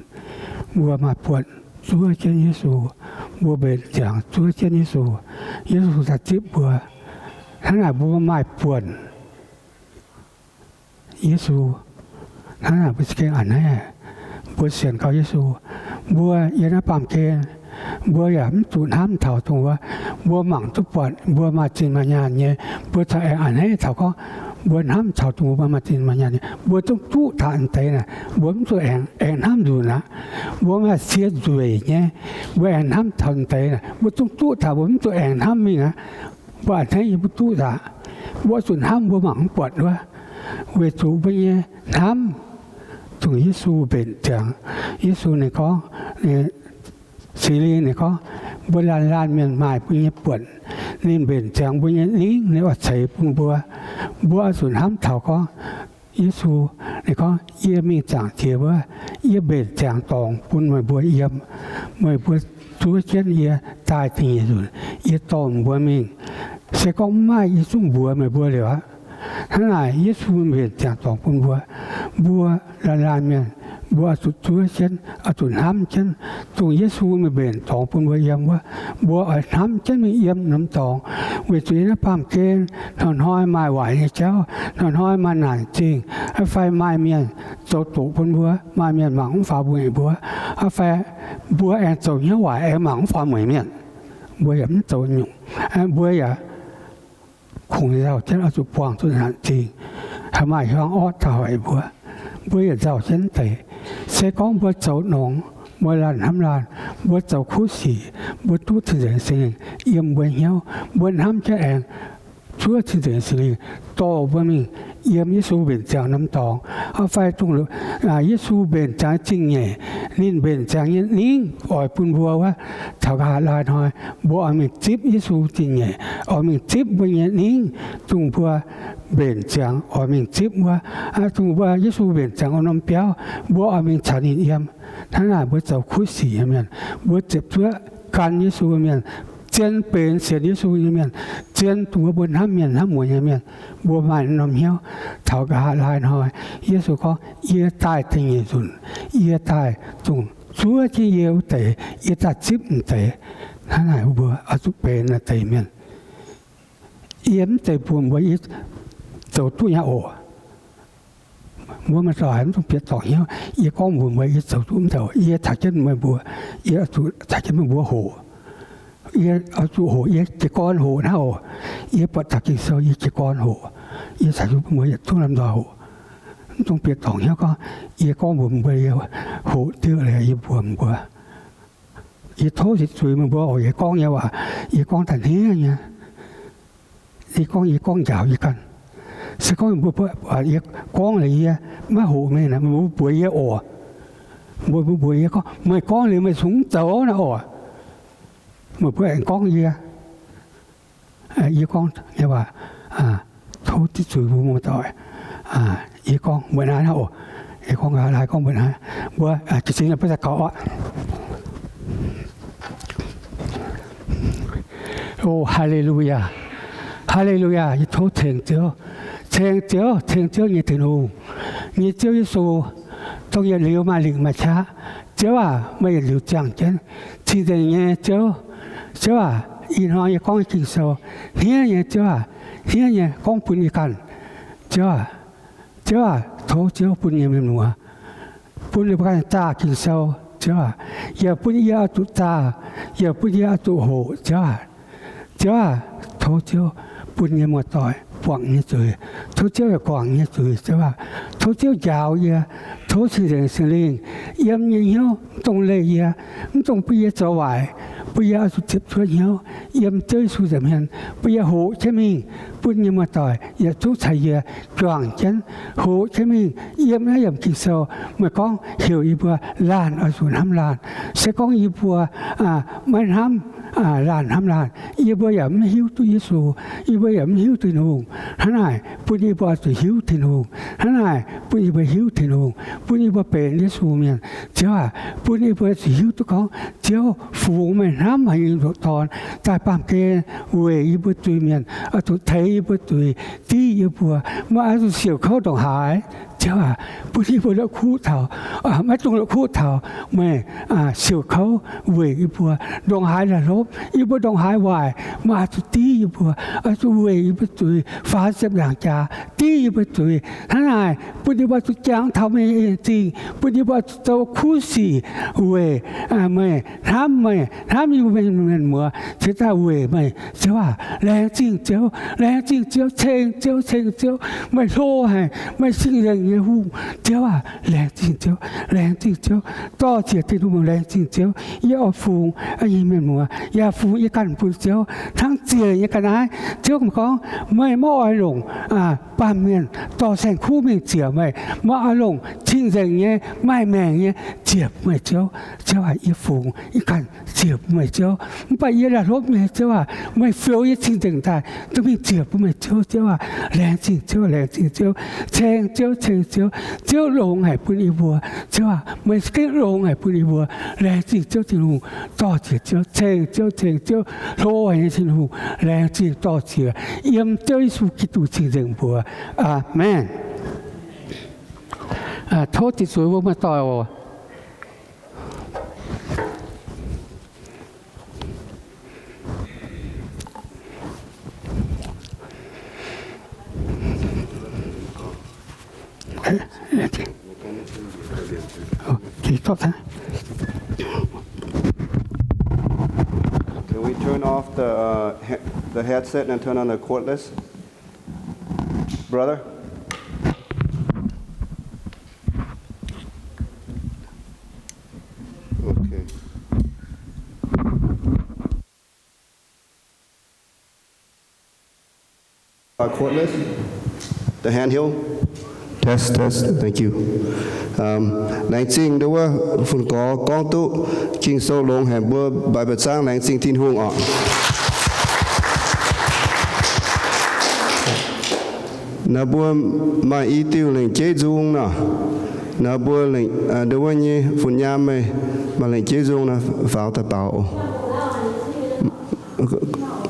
mbuo maaih buonc zuov jienv Yesu. Mbuo mbenc ziangx zuov jienv Yesu. Yesu daaih zipv mbuo. Hnangv naaic mbuo maaih buonc Yesu. Hnangv naaic mbuo za'gengh a'hneiv. Mbuo sienx gau Yesu, mbuo yiem naaiv baamh gen, mbuo yaac mv zuqc hnamv taux dongh wuov mbuo mangc duqv buatc mbuo maaih zinh maaih nyaanh nyei. Mbuo corc aengx a'hneiv taux gorngv mbuo hnamv taux dongh mbuo maaih zinh maaih nyaanh nyei. Mbuo zungv duqv taux deix naaic, mbuo mv zuqc aengx, aengx hnamv nzunc aqv. Mbuo maaih cie nzueic nyei, mbuo aengx hnamv taux deix naaic, mbuo zungv duqv taux, mbuo mv zuqc aengx hnamv mingh aqv. Mbuo a'hneiv nyei mbuo duqv aqv. Mbuo zuqc hnamv mbuo mangc mv buatc wuov, weic zuqc mbuo nyei hnamv dongh Yesu mbenc ziangx. Yesu ninh gorngv, Singx Lingh ninh gorngv, mbuo laanh laanh mienh maaih mbuo nyei buonc. Ninh mbenc ziangx mbuo nyei ningv, ninh oix ceix bun mbuo. Mbuo oix zuqc hnamv taux gorngv Yesu, ninh gorngv, Yie mingh zaangc jiex wuov, yie mbenc ziangx dorngx bun meih mbuo yiem. Meih mbuo zuov jienv yie daaih da'nyeic nzunc, yie dorh mbuo mingh. Se gorngv mv maaih, yie zungv mbuox meih mbuo liuz aqv. Hnangv naaic, Yesu mbenc ziangx dorngx bun mbuo. Mbuo laanh laanh mienh, mbuo oix zuqc zuov jienv, oix zuqc hnamv jienv, dongh Yesu mingh mbenc dorngx bun mbuo yiem wuov, mbuo oix hnamv jienv mingh yiem norm dorngx. Weic zuqc yiem naaiv baamh gen hnoi-hnoi maaih waaic nyei jauv, hnoi-hnoi maaih naanc zingh, fai maaih mienh zoux doqc bun mbuo, maaih mienh mangc mv faaux mbuo, fai mbuo aengx zoux hnyouv waaic aengx mangc mv faaux mueic mienh. Mbuo yaac mv zoux nyungc. Mbuo yaac kungx nzauh jienv oix zuqc buangh zuqc naanc zingh, haih maaih hiuang orqv taux hoic mbuo. Mbuo yietc nzauh jienv deix. Se gorngv mbuo zoux nongx, mbuo laanh hnamv laanh, mbuo zoux kuv sic, mbuo duqv cing-nzengc Singx Lingh yiem mbuo hnyouv, mbuo hnamv jienv aengx zuov cing-nzengc Singx Lingh dorh mbuo mingh yiem Yesu mbenc ziangx norm dorngx. Fai dongh Yesu mbenc ziangx zingh nyeic, ninh mbenc ziangx nyei ningv oix bun mbuo wuov, taux nqa'haav laai hnoi mbuo oix mingh zipv Yesu zingh nyeic, oix mingh zipv mbuo nyei ningv, dongh mbuo mbenc ziangx oix mingh zipv wuov, dongh mbuo Yesu mbenc ziangx wuov norm biauv, mbuo oix mingh caux ninh yiem. Hnangv naaic, mbuo zoux kuv sic nyei mienh, mbuo ziepc zuoqv gan Yesu nyei mienh, zien benx sienx Yesu nyei mienh, zien dongh wuov mbuo hnamv mienh hnamv muonz nyei mienh, mbuo maaih norm hnyouv taux nqa'haav laai hnoi. Yesu gorngv, Yie daaih da'nyeic nzunc, yie daaih dongh zuov jienv yie wuov deix, yie daaih zipv m'deix. Hnangv naaic, mbuo oix zuqc benx naaiv deix mienh. Yie mv zeiz mbuox mbuo yie zoux duqv nyei oc. Mbuo maaih doic mv dungx bieqc dorngc hnyouv. Yie gorngv mbuox mbuo yie zoux duqv mv zeiz oc. Yie caux jienv meih mbuo, yie zuqc caux jienv meih mbuo hoqc. Yie oix zuqc hoqc, yie jiez gorn hoqc naaiv oc. Yie buatc taux Ging-Sou yie jiez gorn hoqc. Yie caux jienv meih mbuo yietc zungv lamh nzoih hoqc. Mv dungx bieqc dorngc hnyouv gorngv, yie gorngv mbuox mbuo yie hoqc diuh leiz, yie mbuox mbuo. Yie tov cing zuiz meih mbuo oc. Yie gorngv nyei waac, yie gorngv da'hniev nyei. Yie gorngv, yie gorngv njaaux yie ganh. Se gorngv mbuo, yie gorngv liuz yie maiv hoqc meih, mbuo mbuox yie oc. Mbuo mbuox yie gorngv, meih gorngv liuz meih zungv mv zoux naaiv oc. Meih mbuo aengx gorngv yie, yie gorngv nyei waac, tov cing zuiz mbuo muoz-doic. Yie gorngv mbuox naaiv oc. Yie gorngv, laai gorngv mbuox naaiv. Mbuo jiez sin mbuo daux gaux oc. O, Haa^le^lu^yaa. Haa^le^lu^yaa. Yie tov ceng Ziouv, ceng Ziouv, ceng Ziouv nyei Tin-Hungh, nyei Ziouv Yesu, dongh yietc liuz maaih lingc maaih qaqv. Ziouv aac, meih yietc liuz ziangh jienv, cing-nzengc nyei Ziouv. Ziouv aac, ih hnoi yie gorngv nyei Ging-Sou, hniev nyei Ziouv aac, hniev nyei gorngv bun yie ganh. Ziouv aac, Ziouv aac, tov Ziouv bun yie mienh muoz, bun yie mbuo ganh zaah Ging-Sou. Ziouv aac, yaac bun yie oix zuqc zaah, yaac bun yie oix zuqc hoqc. Ziouv aac, Ziouv aac, tov Ziouv bun yie muoz-doic buangh nyei zuiz. Tov Ziouv yaac guangc nyei zuiz. Ziouv aac, tov Ziouv njaaux yie. Tov cing-nzengc Singx Lingh yiem nyei hnyouv mv dungx leih yie, mv dungx bun yie zoux waaic, bun yie oix zuqc ziepc zuoqv hnyouv yiem Ziouv Yesu nza'hmien, bun yie hoqc jienv mingh, bun yie muoz-doic yietc zungv caux yie juangc jienv hoqc jienv mingh yiem naaiv yiemc Ging-Sou. Meih gorngv heuc yie mbuo laanh oix zuqc hnamv laanh. Se gorngv yie mbuo maiv hnamv laanh hnamv laanh, yie mbuo yaac mv hiuv duqv Yesu, yie mbuo yaac mv hiuv Tin-Hungh. Hnangv naaic, bun yie mbuo oix zuqc hiuv Tin-Hungh. Hnangv naaic, bun yie mbuo hiuv Tin-Hungh, bun yie mbuo benx Yesu mienh. Ziouv aac, bun yie mbuo zuqc hiuv duqv gorngv Ziouv fungx meih hnamv haic nyei ndoqc Dorn daaih baamh gen weic yie mbuo zuiz-mienh, oix zuqc teix yie mbuo zuiz, div yie mbuo. Meih oix zuqc siouc kouv ndongc haaix. Ziouv aac, bun yie mbuo la'kuqv taux, maiv dungx la'kuqv taux meih siouc kouv weic yie mbuo ndongc haaix la'hlopv, yie mbuo ndongc haaix waaic, meih oix zuqc div yie mbuo, oix zuqc weic yie mbuo zuiz faaux ziepc nzaangc jaax, div yie mbuo zuiz. Hnangv naaic, bun yie mbuo zuqc jangx taux meih nyei en zingh, bun yie mbuo zuqc zoux kuv sic weic meih, hnamv meih, hnamv yie mbuo mienh muoz cingx daaih weic meih. Ziouv aac, laengz zingh Ziouv, laengz zingh Ziouv, ceng Ziouv, ceng Ziouv. Meih hlo haic, meih cing-nzengc. nyei hungh. Ziouv aac, laengz zingh Ziouv, laengz zingh Ziouv, dorh jiex Tin-Hungh, laengz zingh Ziouv. Yie oix fungx yie nyei mienh muoz, yaac fungx yie ganh bun Ziouv hnangv ziec nyei ga'naaiv. Ziouv gorngv, meih maiv oix longc baamh mienh dorh saeng-kuv mingh ziec meih, meih oix longc cing-nzengc nyei, maaih maengc nyei ziec meih. Ziouv, Ziouv aac, yie fungx yie ganh ziec bun meih Ziouv. Mv baac yie laih hlopv nyei Ziouv aac, meih fioux yie cing-nzengc daaih duqv mingh ziec bun meih Ziouv. Ziouv aac, laengz zingh Ziouv, laengz zingh Ziouv, ceng Ziouv, ceng Ziouv. Ziouv longx haic bun yie mbuo. Ziouv aac, meih gengh longx haic bun yie mbuo. Laengz zingh Ziouv Tin-Hungh, dorh jiex Ziouv, ceng Ziouv, ceng Ziouv, hlo haic nyei Tin-Hungh. Laengz zingh dorh jiex, yiem Ziouv Yesu Giduc cing-nzengc mbuox. Aamen. Tov dih zuiz mbuo maaih doic oc. Can we turn off the, uh, he-, the headset and turn on the cordless? Brother? Okay. Uh, cordless? The handheld? Test, test. Thank you. Um, laengz zingh ndau wuov fun-gorx gorngv duqv Ging-Sou longx haic mbuo mbaix mbuo zaangv laengz zingh Tin-Hungh oc. Naaiv mbuo maaih i diuh lengc jeiv nzung nor. Naaiv mbuo lengc, ndau wuov nyei fun-nyaam meih maaih lengc jeiv nzung nor, faaux daaih baaux oc.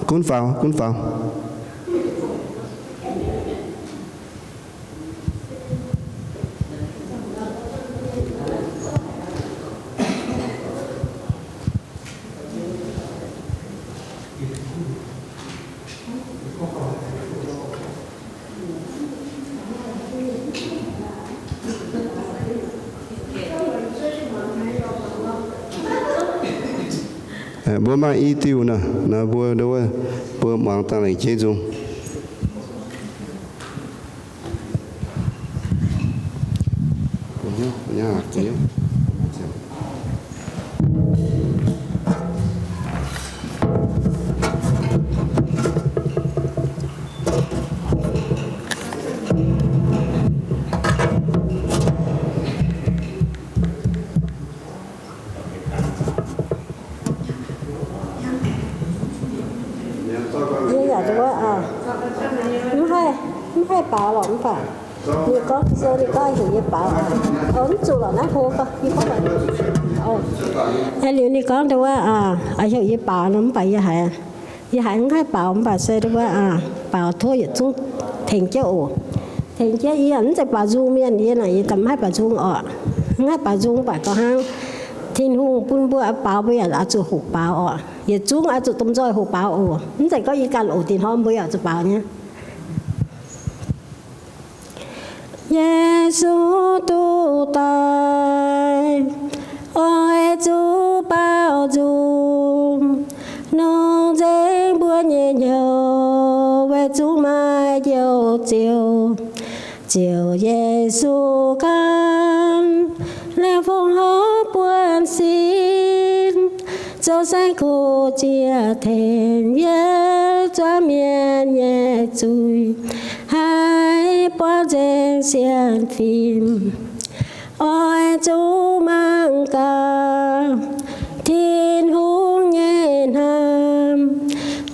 Gunv faaux, gunv faaux. Mbuo maaih i diuh nor, naaiv mbuo, mbuo muangx dangh lengc jeiv nzung. Yie yaac wuov, mv haih, mv haih baaux lorqc mv baac ninh gorngv Ging-Sou, ninh gorngv heuc yie baaux. Mv zuqc lorqc naaiv hlo, yie gorngv, liuz ninh gorngv wuov, heuc yie baaux nor mv baac yie haiz, yie haiz mv haih baaux mv baac se wuov, baaux tov yietc zungv tengx jienv oc. Tengx jienv yie mv zeiz baaux nzung mienh, yie naaic yie ganh mv haih baaux nzung oc. Mv haih baaux nzung mv baac gauh hnangv Tin-Hungh bun mbuo oix baaux, mbuo yaac oix zuqc hoqc baaux oc. Yietc zungv oix zuqc domh nzoih hoqc baaux oc. Mv zeiz gorngv yie ganh oc, dinh hnoi mbuo yaac zuqc baaux nyei. Yesu duqv daaih, oix zuqc baaux nzung, nongh nzengc mbuo nyei hnyouv, weic zuqc maaih Njoux Ziouv. Ziouv Yesu ganh, laengz fongc horc buonv sin, zoux saeng-kuv jiex tengx yie, zuangx mienh nyei zuiz, haih buangv nzengc sienx fim. Oix zuqc mangc gaax Tin-Hungh nyei hnamv,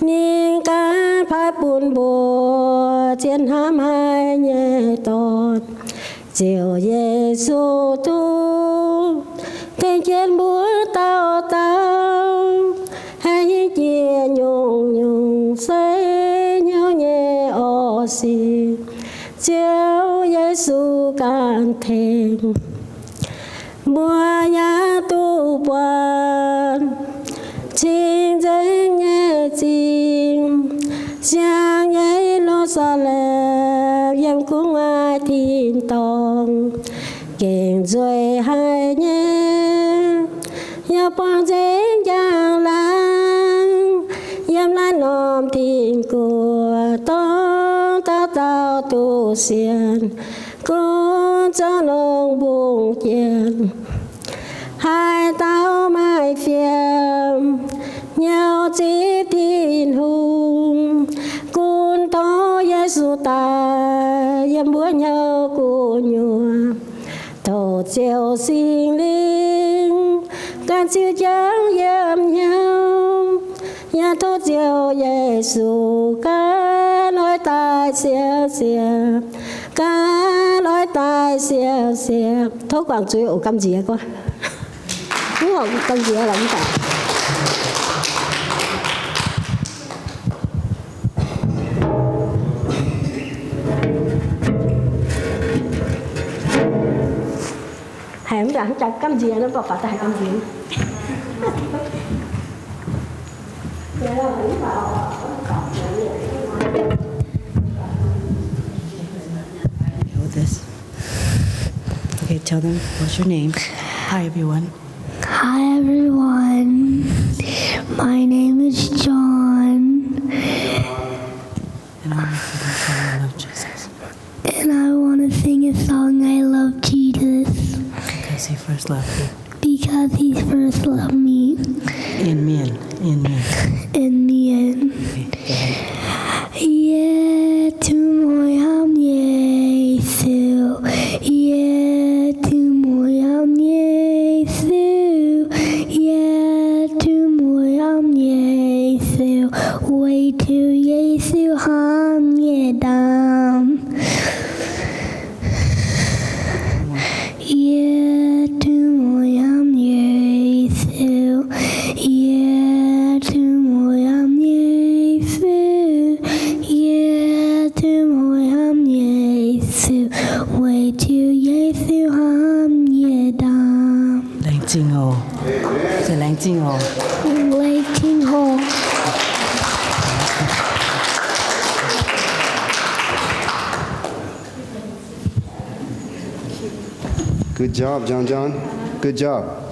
ninh ganh paaiv bun mbuo zien hnamv haic nyei Dorn, Ziouv Yesu duqv tengx jienv mbuo dauh dauh, haih hingh jiex nyungc-nyungc seix hnyouv nyei orv sic, Ziouv Yesu ganh tengx. Mbuo yaac duqv buatc cing-nzengc nyei zingh, siang nyei Ye^lu^saa^lem, yiem gu'nguaaic tin-dorngh, gengh nzueic haic nyei, yaac buangh nzengc njang-laangc, yiem naaiv norm Tin-Guoqv dongh dauh dauh duqv sienx. gunv zoux longx mbungh jiex, haaix dauh maaih fiem, hnyouv ziqv Tin-Hungh, gunv tov Yesu daaih yiem mbuo hnyouv gu'nyuoz. Tov Ziouv Singx Lingh ganh ziux jienv yiem hnyouv, yaac tov Ziouv Yesu ganh oix daaih siepv-siepv, ganh oix daaih siepv-siepv. Tov guangc zuiz oc, gamh nziex gorx. Mv horpc gamh nziex lorqc, mv baac haiz mv baac haaix jaax gamh nziex nor, mv baac faaux daaih haiz gamh nziex. Hold this. Okay, tell them what's your name. Hi, everyone. Hi, everyone. My name is John. And I want to sing a song, I Love Jesus. And I want to sing a song, I Love Jesus. Because he first loved me. Because he first loved me. In mien, in mien. In mien. Okay, go ahead. Yie duqv mueiz hnamv Yesu, yie duqv mueiz hnamv Yesu, yie duqv mueiz hnamv Yesu, weic zuqc Yesu hnamv yie ndaamv. Yie duqv mueiz hnamv Yesu, yie duqv mueiz hnamv Yesu, yie duqv mueiz hnamv Yesu, weic zuqc Yesu hnamv yie ndaamv. Laengz zingh oc. Laengz zingh oc. Laengz zingh oc. Good job, John John. Good job.